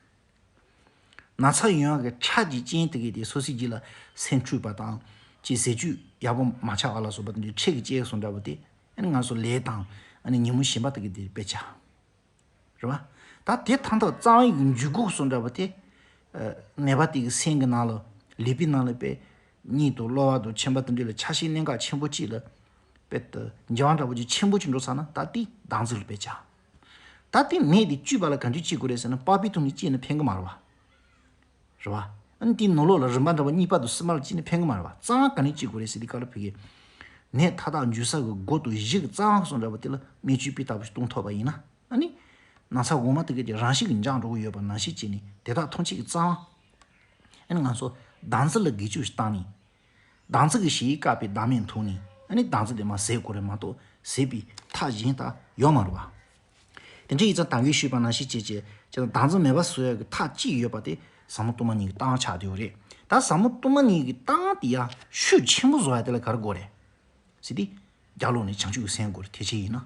ན་ཚ་ཡོང་ཡག་གི་ཁྲག་གི་རྐྱེན་དེ་གའི་དེ་སོ་སོའི་རྒྱུད་ལ་སེམས་འཁྲུགས་པ་དང་ཅིག་ཟས་བཅུད་ཡག་པོ་མ་ཆགས་པ་ལ་སོགས་པ་དེ་འདྲའི་ཁྲག་གི་རྐྱེན་སོགས་འདྲ་བོ་དེ་ཨ་ནི་ང་ཚོ་ལས་དང་ཨ་ནི་ཉིན་མོ་ཞིམ་པ་དེ་གའི་དེ་དཔེ་བྱ། རེད་བ། ད་དེ་ཐམས་ཅད་གཙང་བའི་གི་འཇུག་སྒོ་སོགས་འདྲ་བོ་དེ་ཨ་ནད་པ་དེ་གི་སེམས་ཀྱི་ནང་ལ་ལུས་པོའི་ནང་ལ་དཔེ་གཉིད་དང་གློ་བ་དང་མཆིན་པ་དེ་འདྲ་ལ་ཆ་ཤས་གནད་འགག་ཆེན་པོ་གཅིག་ལ་དཔེ་དེ་འགྱུར་བ་འདྲ་བོ་ཅིག་ཆེན་པོ་ཅིག་འགྲོ་ཚར་ན་ད་དེ་དྭངས་རྩི་ལ་དཔེ་བྱ། ད་དེ་ནད་དེ་བཅོས་པ་ལ་གང་ཅི་བྱེད་དགོས་རེད་ཟེར་ན་པགས་པའི་ཐོག་ནས་བཅད་ན་ཕན་གི་མ་རེད་བ། རེད་བ། ཨ་ནི་དེའི་ནང་ལོགས་ལ་རིམ་པ་འདྲ་བ་གཉིས་པ་དང་གསུམ་པ་ལ་བཅད་ན་ཕན་གི་མ་རེད་བ། གཙང་བ་གང་ནས་བྱེད་དགོས་རེད་ཟེར་དུས་སྐབས་ལ་ཕ་གི་ནད་མཐའ་དག་འཇུ་ས་གི་སྒོ་དང་གཞི་གི་རྩ་བ་སོགས་འདྲ་བ་དེ་ལ་སྨན་བཅོས་སྤུས་དག་པོ་ཞིག་གཏོང་ཐུབ་པ་ཡིན་ན་ཨ་ནི་ན་ཚ་འོ་མ་དེ་གའི་དེ་རང་བཞིན་གྱིས་འཇགས་འགྲོ་གི་ཡོད་པ་ནང་བཞིན་བྱས་ནས་དེ་དག་ཐམས་ཅད་ཀྱི་རྩ་བ་ཨ་ནི་ང་ཚོ་དྭངས་རྩི་ལ་དགེ་བཅུ་ཞིག་བཏང་ནས། དྭངས་རྩི་གི་ཞི་བའི་བཀའ་བའི་བདག་མེད་མཐོང་ནས་ཨ་ནི་དྭངས་རྩི་དེ་མར་ཟད་དགོས་རེད་མ་གཏོགས་ཟད་པའི་ཐབས་གཞན་དག་ཡོད་མ་རེད་བ། དེ་འདྲ་ཡིན་ཙང་ད་གིན་ཞུས་པ་ནང་བཞིན་བྱས་བྱས་བྱས་ཙང་དྭངས་རྩི་མེད་པ་བཟོ་ཡག་གི་ཐབས་གཅིག་ཡོད་པ་དེ་ཟབ་མོ་སྟོང་པ་ཉིད་ཀྱི་ལྟ་བ་ཆགས་བསྡད་ཡོད་རེད། ད་ཟབ་མོ་སྟོང་པ་ཉིད་ཀྱི་ལྟ་བ་དེ་ཡང་ཤུགས་ཆེན་པོ་བཟོ་ཡག་དེ་ལ་ག་རེ་དགོས་རེད་ཟེར་དུས། རྒྱབ་ལོགས་ནས་བྱང་ཆུབ་ཀྱི་སེམས་དགོས་རེད། དེ་བྱས་ཡིན་ན།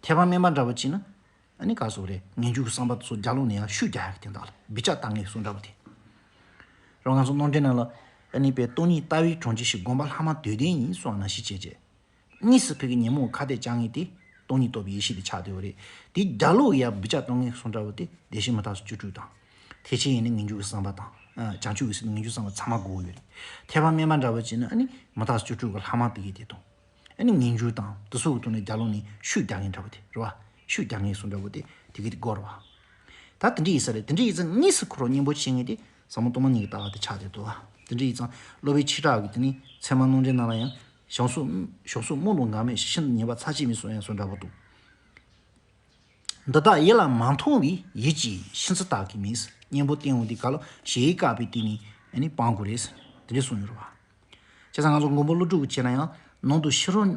ཐེག་པ་དམན་པ་འདྲ་བོ་བྱས་ན། ཨ་ནི་ག་རེ་ཟེར་དགོས་རེད། ངེས་འབྱུང་གི་བསམ་པ་དེ་ཚོ་རྒྱབ་ལོགས་ནས་ཡང་ཤུགས་རྒྱག་ཡག་གི་དོན་དག་ལ་བི་ཅ་ལྟ་ངན་གསུམ་འདྲ་བོ་དེ། རང་ང་ཚོ་རྣམ་འགྲེལ་ནང་ལ་ཨ་ནི་པའི་སྟོང་ཉིད་ལྟ་བའི་གྲོང་ཁྱེར་ཞིག་སྒོམ་པ་ལྷག་མ་དུས་ལྡན་ཡིན་གསུངས་པ་ནང་བཞིན་བྱས་བྱས། དངོས་སུ་ཕ་གི་ཉོན་མོངས་ཁ་གཏད་བཅག་མཁན་དེ་སྟོང་ཉིད་རྟོགས་པའི་ཡེ་ཤེས་དེ་ཆགས་བསྡད་ཡོད་རེད། དེའི་རྒྱབ་ལོགས་ཡ་བི་ཅ་ལྟ་ངན་གསུམ་འདྲ་བོ་དེ་བདེ་གཤེགས་མི་རྟག་སོགས་བཅུ་དྲུག་དང་། ཐེག་ཆེན་ཡེ་ནས་ངེས་འབྱུང་གི་བསམ་པ་དང་། ཨ་བྱང་ཆུབ་ཀྱི་སེམས་ངེས་འབྱུང་བསམ་པ་ཚང་མ་དགོས་ཀྱི་ཡོད་རེད། ཐེག་པ་དམན་པ་འདྲ་བོ་བྱས་ན་ཨ་ནི་མི་རྟག་སོགས་བཅུ་དྲུག་གི་ལྷག་མ་དེ་གའི་དེ་དང་། ཨ་ནི་ངེས་འབྱུང་དང་དེ་ཚོ་གི་ཐོག་ནས་རྒྱབ་ལོགས་ནས་ཤུགས་རྒྱག་མཁན་འདྲ་བོ་དེ་རེད་བ། ཤུགས་རྒྱག་མཁན་གསུམ་འདྲ་བོ་དེ་དེ་གའི་དེ་དགོས་རེད་བ། ད་དེ་འདྲ་ཡིན་ས་རེད། དེ་འདྲ་ཡིན་ཙང་དངོས་སུ་ཁོ་རང་གཉེན་པོ་བྱེད་མཁན་དེ་ཟབ་མོ་སྟོང་པ་ཉིད་ཀྱི་ལྟ་བ་དེ་ཆགས་བསྡད་འདུག་བ། དེ་འདྲ་ཡིན་ཙང་སློབ་དཔོན་ཆོས་གྲགས་ཀྱིས་དེ་ནི་ཚད་མ་རྣམ་འགྲེལ་ནང་ལ་ཡང་། བྱང་སོགས་བྱང་སོགས་རྨོངས་དང་འགག་མེད་ཤིན་ཏུ་ཉེ་བ་ཚར་གཅིག་མིན་གསུངས་ཡང་གསུངས་འདྲ་པོ་འདུག་འདི་དག་ཡིད་ལ་མ་མཐོང་བའི་ཡིད་ཀྱི་ཤིན་ཚད་དག་གིས་མིན། གཉེན་པོ་བསྟེན་འོང་དུས་ག་ལ་ཞེས་བཀག་པའི་སྟེང་ནས་ཨ་ནི་སྤང་དགོས་རེད། དེ་འདྲ་གསུངས་ཡོད་རེད་བ། བྱས་ཙང་ང་ཚོ་མགོན་པོ་ཀླུ་སྒྲུབ་ཀྱིས་བྱས་ན་ཡང་ནང་དུ་ཕྱི་རོལ་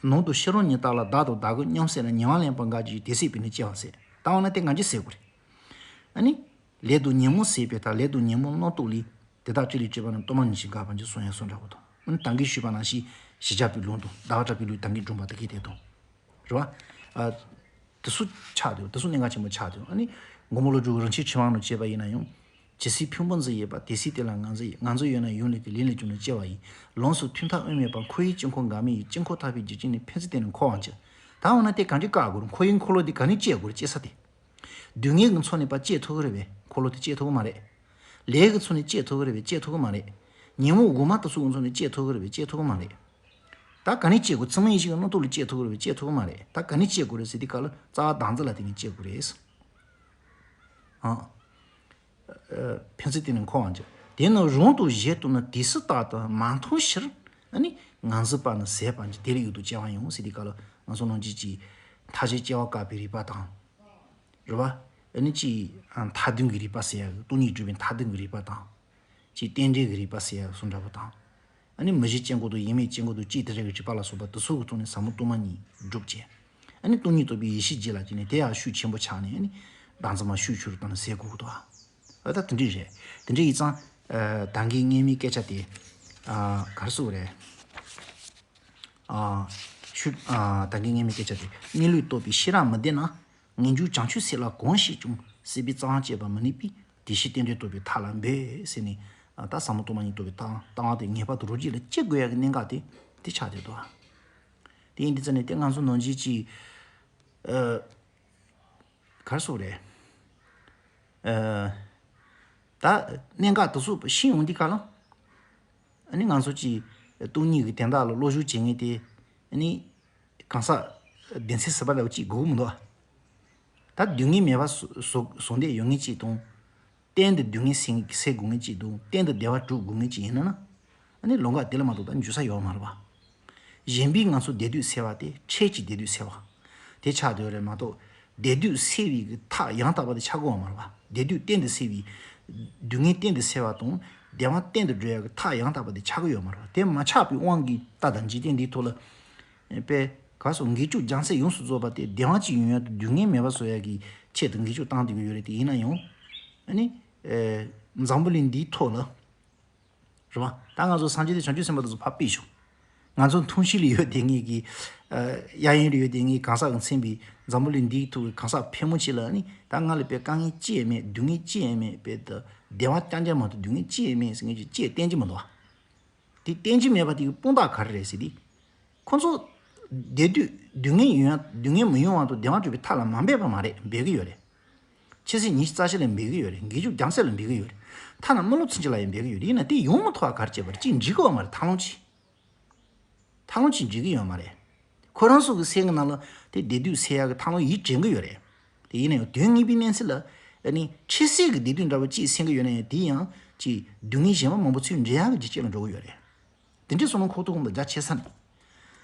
ནང་དུ་ཕྱི་རོལ་ཉིད་དག་ལ་བདག་དང་བདག་གི་སྙོམས་སེམས་ལ་ཉེ་བར་ལེན་པ་འགའ་གྱིས་དེ་སྲིད་པའི་ནི་སྐྱེ་བ་ཟད། ད་འོ་ན་དེ་ང་ཚོས་ཟད་དགོས་རེད། ཨ་ནི། ལས་དང་ཉོན་མོངས་ཟད་པའི་མཐར་ལས་དང་ཉོན་མོངས་རྣམ་རྟོག་ལས། དེ་དག་ཅི་ལས་སྐྱེས་པ་རྣམས་སྟོང་པ་ཉིད་ཀྱིས་འགགས་པར་འགྱུར་གསུངས་ཡང་གསུངས་འདྲ་པོ་དང་། ཨ་ནི་ད་གིན་ཞུས་པ་ནང་བཞིན་བཞི་བརྒྱ་པའི་ལུང་དང་ཟླ་བ་གྲགས་པའི་ལུང་ད་གིན་སྒྲུང་པ་དེ་གའི་དེ་དང་། རེད་བ། ཨ། དེ་ཚོ་ཆགས་འདུག་དེ་ཚོ་གནད་འགག་ཆེན་པོ་ཆགས་འདུག་ཨ་ནི། མགོན་པོ་ཀླུ་སྒྲུབ་རིན་ཆེན་ཕྱི་མ་ནང་བྱས་པ་ཡིན་ན་ཡང་། ཇི་སྲིད་ཕུང་པོ་འཛིན་ཡོད་པ་དེ་སྲིད་དེ་ལ་ང་འཛིན་ཡིན། ང་འཛིན་ཡོད་ན་ཡུན་ལས་ཏེ་ལས་ལས་བྱུང་ན་སྐྱེ་བ་ཡིན། ལམ་སོགས་མཐུན་ཐབས་དབུ་མེད་པ། འཁོར་བའི་དཀྱིལ་འཁོར་འགག་མེད་ཡིན། དཀྱིལ་འཁོར་ཐར་པའི་རྒྱུ་ཅན་ནི་ཕན་ཚུན་བརྟེན་ནས་འཁོར་བར་འགྱུར། ད་འོ་ན་དེ་གང་ཅི་བཀག་དགོས་རུང་འཁོར་བའི་འཁོར་ལོ་དེ་ག་ནས་སྐྱེ་དགོས་རུང་སྐྱེ་ས་དེ། སྡུག་བསྔལ་གྱི་མཚོ་ནས་ཕར་སྐྱེ་ཐུབ་ཀྱི་རེད་པས། འཁོར་ལོ་དེ་སྐྱེ་ཐུབ་ཀྱི་མ་རེད། ལས་ཀྱི་མཚོ་ནས་སྐྱེ་ཐུབ་ཀྱི་རེད་པས། སྐྱེ་ཐུབ་ཀྱི་མ་རེད། ཉོན་མོངས་འོ་མ་དེ་ཚོ་གི་མཚོ་ནས་སྐྱེ་ཐུབ་ཀྱི་རེད་པས། སྐྱེ་ཐུབ་ཀྱི་མ་རེད། ད་ག་ནས་སྐྱེ་དགོས། ཚད་མ་ཡེ་ཤེས་ཀྱི་རྣམ་རྟོག་ལས་སྐྱེ་ཐུབ་ཀྱི་རེད་པས། སྐྱེ་ཐུབ་ཀྱི་མ་རེད། ད་ག་ནས་སྐྱེ་དགོས་རེད་ཟེར་དུས་སྐབས་ལ་རྩ་བ་དྭངས་རྩི་ལ་བརྟེན་ནས་སྐྱེ་དགོས་རེད། ཨང་། ཨ། ཕན་ཚུན་བརྟེན་ནས་འཁོར་བར་འགྱུར། དེ་ནི་རང་དང་གཞན་དུ་ནི་དུས་སུ་རྟག་ཏུ་མ་མཐོང་ཕྱིར། ཨ་ནི་ང་འཛིན་པ་ནི་ཟད་པར་འགྱུར། དེ་ལས་ཡུལ་དུ་སྐྱེ་བ་ཡང་ཟེར་དུས་སྐབས་ལ་ང་ཚོ་ནང་བཞིན་གྱི་མཐའ་བཞི་སྐྱེ་བ་བཀག་པའི་རིགས་པ་དང་། རེད་བ། ཨ་ནི་ཅིག་མཐའ་དོན་གྱི་རིགས་པ་ཟེར་ཡག་གི་སྟོང་ཉིད་སྒྲུབ་པའི་མཐའ་དོན་གྱི་རིགས་པ་དང་། ཅིག་རྟེན་འབྲེལ་གྱི་རིགས་པ་ཟེར་ཡག་གི་གསུང་འདྲ་པོ་དང་། ཨ་ནི་མུ་བཞིའི་དཀྱིལ་འཁོར་དང་ཡེངས་མེད་དཀྱིལ་འཁོར་དང་གཅིག་དེ་འདྲ་གི་རིགས་པ་ལ་སོགས་པ་དེ་ཚོ་གི་ཐོག་ནས་ཟབ་མོ་སྟོང་པ་ཉིད་སྒྲུབ་བྱས། ཨ་ནི་སྟོང་ཉིད་རྟོགས་པའི་ཡེ་ཤེས་རྒྱུད་ལ་སྐྱེས་ནས་དེ་ཡང་ཤུགས་ཆེན་པོ་ཆགས་ནས་ཨ་ནི་བདག་འཛིན་མ་ཤུགས་ཆུང་རུ་བཏང་ནས་ཟད་དགོས་ཀྱི་འདུག་ཨ་ད་དེ་འདྲས་རེད། དེ་འདྲས་ཡིན་ཙང་། ཨ། ད་གིན་སྔོན་མའི་སྐད་ཆ་དེ། ཨ། ག་རེ་ཟེར་དགོས་རེད། ཨ། ཤུ། ཨ། ད་གིན་སྔོན་མའི་སྐད་ཆ་དེ། གནས་ལུགས་རྟོགས་པའི་ཤེས་རབ་མི་ལྡན་ན། ངེས་འབྱུང་བྱང་ཆུབ་སེམས་ལ་གང་ཞིག་ཀྱང་། སྲིད་པའི་རྩ་བ་བཅད་པ་མི་ནུས་པས། དེ་ཕྱིར་རྟེན་འབྲེལ་རྟོགས་པའི་ཐབས་ལ་འབད། ཟེར་ནས། ཨ། ད་ཟབ་མོ་སྟོང་པ་ཉིད་རྟོགས་པའི་ཐབས་ལྟ་བ་དེ་ངེས་པར་དུ་རང་རྒྱུད་ལ་སྐྱེ་དགོས་ཡག་གི་གནད་འགག་དེ་དེ་ཆགས་བསྡད་འདུག་དེ་ཡིན་དུས་ཙམ་ནས་དེ་ང་ཚོ་ནང་བཞིན་གྱི། ཨ། ག་རེ་ཟེར་དགོས་རེད། ཨ། ད་གནད་འགག་དེ་ཚོ་ཤེས་ཡོང་དུས་སྐབས་ལ། ཨ་ནི་ང་ཚོ་གི་སྟོང་ཉིད་ཀྱི་དོན་དག་ལ་བློ་སྦྱོང་བྱེད་མཁན་དེ། ཨ་ནི་གང་ཟག་སྡེ་ཚན་ཟེར་བ་འདྲ་བོ་གཅིག་དགོས་ཀྱི་མི་འདུག་ད་སྡུག་བསྔལ་མེད་པ་བཟོ་བཟོ་བཟོ་འདོད་ཡོད་མཁན་གཅིག་དང་། གཏན་དུ་སྡུག་བསྔལ་སེལ་སེལ་དགོས་མཁན་གཅིག་དང་གཏན་དུ་བདེ་བ་སྒྲུབ་དགོས་མཁན་གཅིག་ཡིན་ན་ན། ཨ་ནི་ལམ་ཁ་དེ་ལ་མ་གཏོགས་ད་འགྱོ་ས་ཡོད་མ་རེད་པ། གཞན་པའི་ང་ཚོ་བདེ་སྡུག་སེལ་བ་དེ་འཕྲལ་གྱི་བདེ་སྡུག་སེལ་བ། དེ་ཆགས་བསྡད་ཡོད་རེད་མ་གཏོགས། བདེ་སྡུག་སེལ་བའི་གི་ཐབས་ཡང་དག་པ་དེ་ཆགས་ཀྱི་ཡོད་མ་རེད་པ། བདེ་སྡུག་གཏན་དུ་སེལ་བའི་ སྡུག་བསྔལ་གཏན་དུ་སེལ་བ་དང་བདེ་བ་གཏན་དུ་འགྲོ་ཡག་གི་ཐབས་ཡང་དག་པ་དེ་ཆགས་ཀྱི་ཡོད་མ་རེད། དེ་མ་ཆགས་པའི་དབང་གིས་ལྟ་དང་འཇིག་རྟེན་འདིའི་ཐོག་ལ་དཔེ་ག་སོགས་འགལ་རྐྱེན་རྒྱལ་སྲས་ཡོངས་སུ་རྫོགས་པ་དེ་བདེ་བ་ཅིག་ཡོང་ཡག་དང་སྡུག་བསྔལ་མེད་པ་བཟོ་ཡག་གི་ཆེད་དུ་འགལ་རྐྱེན་བཏང་བསྡད་ཀྱི་ཡོད་རེད། དེ་ཡིན་ན་ཡང་ཨ་ནི་འཛམ་བུ་གླིང་འདིའི་ཐོག་ལ་རེད་བ། ད་ང་ཚོ་སངས་རྒྱས་དེ་བྱང་ཆུབ་སེམས་དཔའ་དེ་ཚོ་ཕར་ཕུད་ཤོག་ང་ཚོ་འཐུང་ཆུ་ལ་ཡོད་དེ་ངེད་ཀྱི་གཡས་གཡོན་ལ་ཡོད་དེ་ངེད་གང་ཟག་གི་མཚན་པའི་འཛམ་བུ་གླིང་འདིའི་ཐོག་གི་གང་ཟག་ཕལ་མོ་ཆེ་ལ་ནི་ད་ང་ལ་དཔེ་དཀའ་ངལ་ཅི་ཡང་མེད། སྡུག་བསྔལ་ཅི་ཡང་མེད། དཔེ་ད་བདེ་བ་རྐྱང་རྐྱང་མ་གཏོགས་སྡུག་བསྔལ་ཅི་ཡང་མེད་ཟེར་ངེད་ཀྱི་ཅི་ཡང་བསྟན་གྱི་མི་འདུག་བ། དེ་བསྟན་གྱི་མེད་པ་དེ་གི་དཔང་རྟགས་ག་རེ་རེད་ཟེར་དུས། ཁོ་ཚོ་བདེ་སྡུག་སྡུག་བསྔལ་ཡོང་ཡ་སྡུག་བསྔལ་མི་ཡོང་བ་དང་བདེ་བ་འགྲུབ་པའི་ཐབས་ལ་མ་འབད་པ་མ་རེད། འབད་ཀྱི་ཡོད་རེད། ཆོས་སྲིད་ཉི་ཤུ་རྩ་བཞི་ལ་འབད་ཀྱི་ཡོད་རེད། དགེ་བཅུ་རྒྱལ་སྲས་ལ་འབད་ཀྱི་ཡོད་རེད། ཐ་ན་དམུས་ལོག་ཚུན་ཆད་ལ་ཡང་འབད་ཀྱི་ཡོད་རེད། ཡིན་ན་དེ་ཡོང་མ་ཐུབ་པ་ག་རེ་བྱས་པ་རེད། ཅིག་འགྲིག་གི་ཡོད་མ་རེད། ཐབས་ལམ་ཅིག་ཐབས་ལམ་ཅིག་འགྲིག་གི་ཡོད་མ་རེད། ཁོ་རང་ཚོ་གི་སེམས་ཀྱི་ནང་ལ་དེ་བདེ་སྡུག་སེལ་ཡག་གི་ཐབས་ལམ་ཡིད་དྲན་གྱི་ཡོད་རེད། དེ་ཡིན་ན་ཡང་དོན་དངོས་པོའི་གནས་ཚུལ་ལ་ཨ་ནི་ཆོས་སྲིད་ཀྱི་བདེ་སྡུག་འདྲ་བོ་ཅིག་སེམས་ཀྱི་ཡོད་ན་ཡང་དེ་ཡང་ཅིག་སྡུག་བསྔལ་གཞན་པ་མང་པོ་ཚུར་འདྲེན་ཡག་གི་རྒྱུ་རྐྱེན་ལ་འགྲོ་གི་ཡོད་རེད། དེ་འདྲའི་བསམ་བློ་འཁོར་ཐུབ་ཀྱི་མི་འདུག་རྒྱ་ཆེ་ས་ནས།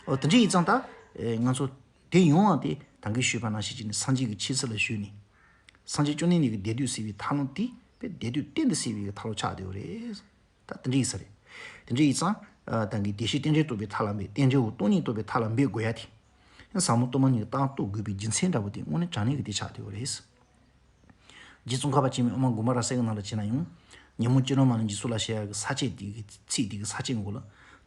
འོ་དེ་འདྲ་ཡིན་ཙང་ད་ཨེ་ང་ཚོ་དེ་ཡོང་བ་དེ་ད་གིན་ཞུས་པ་ནང་བཞིན་བྱས་ནས་སངས་རྒྱས་ཀྱི་ཆོས་ཚུལ་ལ་ཞུགས་ནས། སངས་རྒྱས་བཅོམ་ལྡན་འདས་ཀྱི་བདེ་སྡུག་སེལ་བའི་ཐབས་ལམ་དེ་དཔེ་བདེ་སྡུག་གཏན་དུ་སེལ་བའི་ཐབས་ལམ་ཆགས་བསྡད་ཡོད་རེད། ད་དེ་འདྲ་ཡིན་ས་རེད། དེ་འདྲ་ཡིན་ཙང་ཨ་ད་གིན་བདེ་གཤེགས་རྟེན་འབྲེལ་རྟོགས་པའི་ཐབས་ལ་འབད། རྟེན་འབྲེལ་བའི་སྟོང་ཉིད་རྟོགས་པའི་ཐབས་ལ་འབད་དགོས་ཡ་དེ། ཟབ་མོ་སྟོང་པ་ཉིད་ཀྱི་རྟགས་རྟོགས་དགོས་པའི་རྒྱུ་མཚན་འདྲ་པོ་དེ་དངོས་གནས་དྲང་གནས་ཀྱི་དེ་ཆགས་བསྡད་ཡོད་རེད། རྗེ་ཙོང་ཁ་པ་ཆེན་མོའི་དབུ་མ་དགོངས་པ་རབ་གསལ་གྱི་ནང་ལ་བྱས་ན་ཡང་། ཉོན་མོངས་ཅི་རིགས་མ་ལུས་འཇིག་ཚོགས་ལ་ཞེས་ཡག་གི་ས་བཅད་འདི་གི་ཚིག་འདི་གི་ས་བཅད་འགོ་ལ།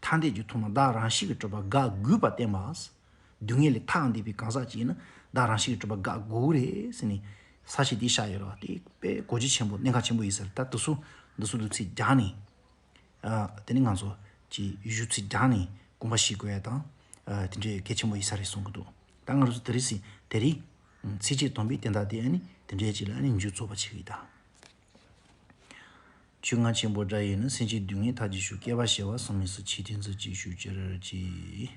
ཐ་དད་ཀྱི་ཐོག་མ་བདག་རང་བཞིན་གྱིས་གྲུབ་པ་དགག་དགོས་པ་བསྟན་པ། སྡུག་བསྔལ་ལས་ཐར་འདོད་པའི་གང་ཟག་ཅིག་ཡིན་ན་བདག་རང་བཞིན་གྱིས་གྲུབ་པ་དགག་དགོས་རེད་ཟེར་ནས་ས་བཅད་འདི་བཞག་ཡོད་རེད་བ། དེ་དཔེ་གོ་རྒྱུ་ཆེན་པོ་གནད་འགག་ཆེན་པོ་ཡིན་ས་རེད། ད་དེ་ཚོ་འདི་ཚོ་འདི་ཚིག་རྒྱག་ནས། ཨ་དེ་ནི་ང་ཚོ་ཀྱི་གཞུག་ཚིག་རྒྱག་ནས་དགོངས་པ་བཞེས་དགོས་ཡ་དང་། ཨ་དེ་འདྲའི་གལ་ཆེན་པོ་ཡིན་ས་རེད་གསུང་གི་འདུག་ད་ང་རང་ཚོ་དེ་རིང་སྲིད་དེ་རིང་། ཚིགས་བཅད་དང་པོའི་དོན་དག་དེ་ཨ་ནི་དེ་འདྲའི་ཅིག་ལ་ཨ་ནི་མཇུག་རྫོགས་པ་བྱེད་ཀྱི་ཡིན་ད། ཆོས་རྔ་ཆེན་པོ་སྒྲ་ཡིས་ནི། སེམས་ཅན་སྡུག་བསྔལ་ཐར་གྱིས་ཤིག་སྐྱེ་བ་ཞི་བ་གསུམ་མི་སྲིད། ཆོས་ཐོས་ཚུལ་གྱིས་ཤུགས་ཆེར་གྱིས།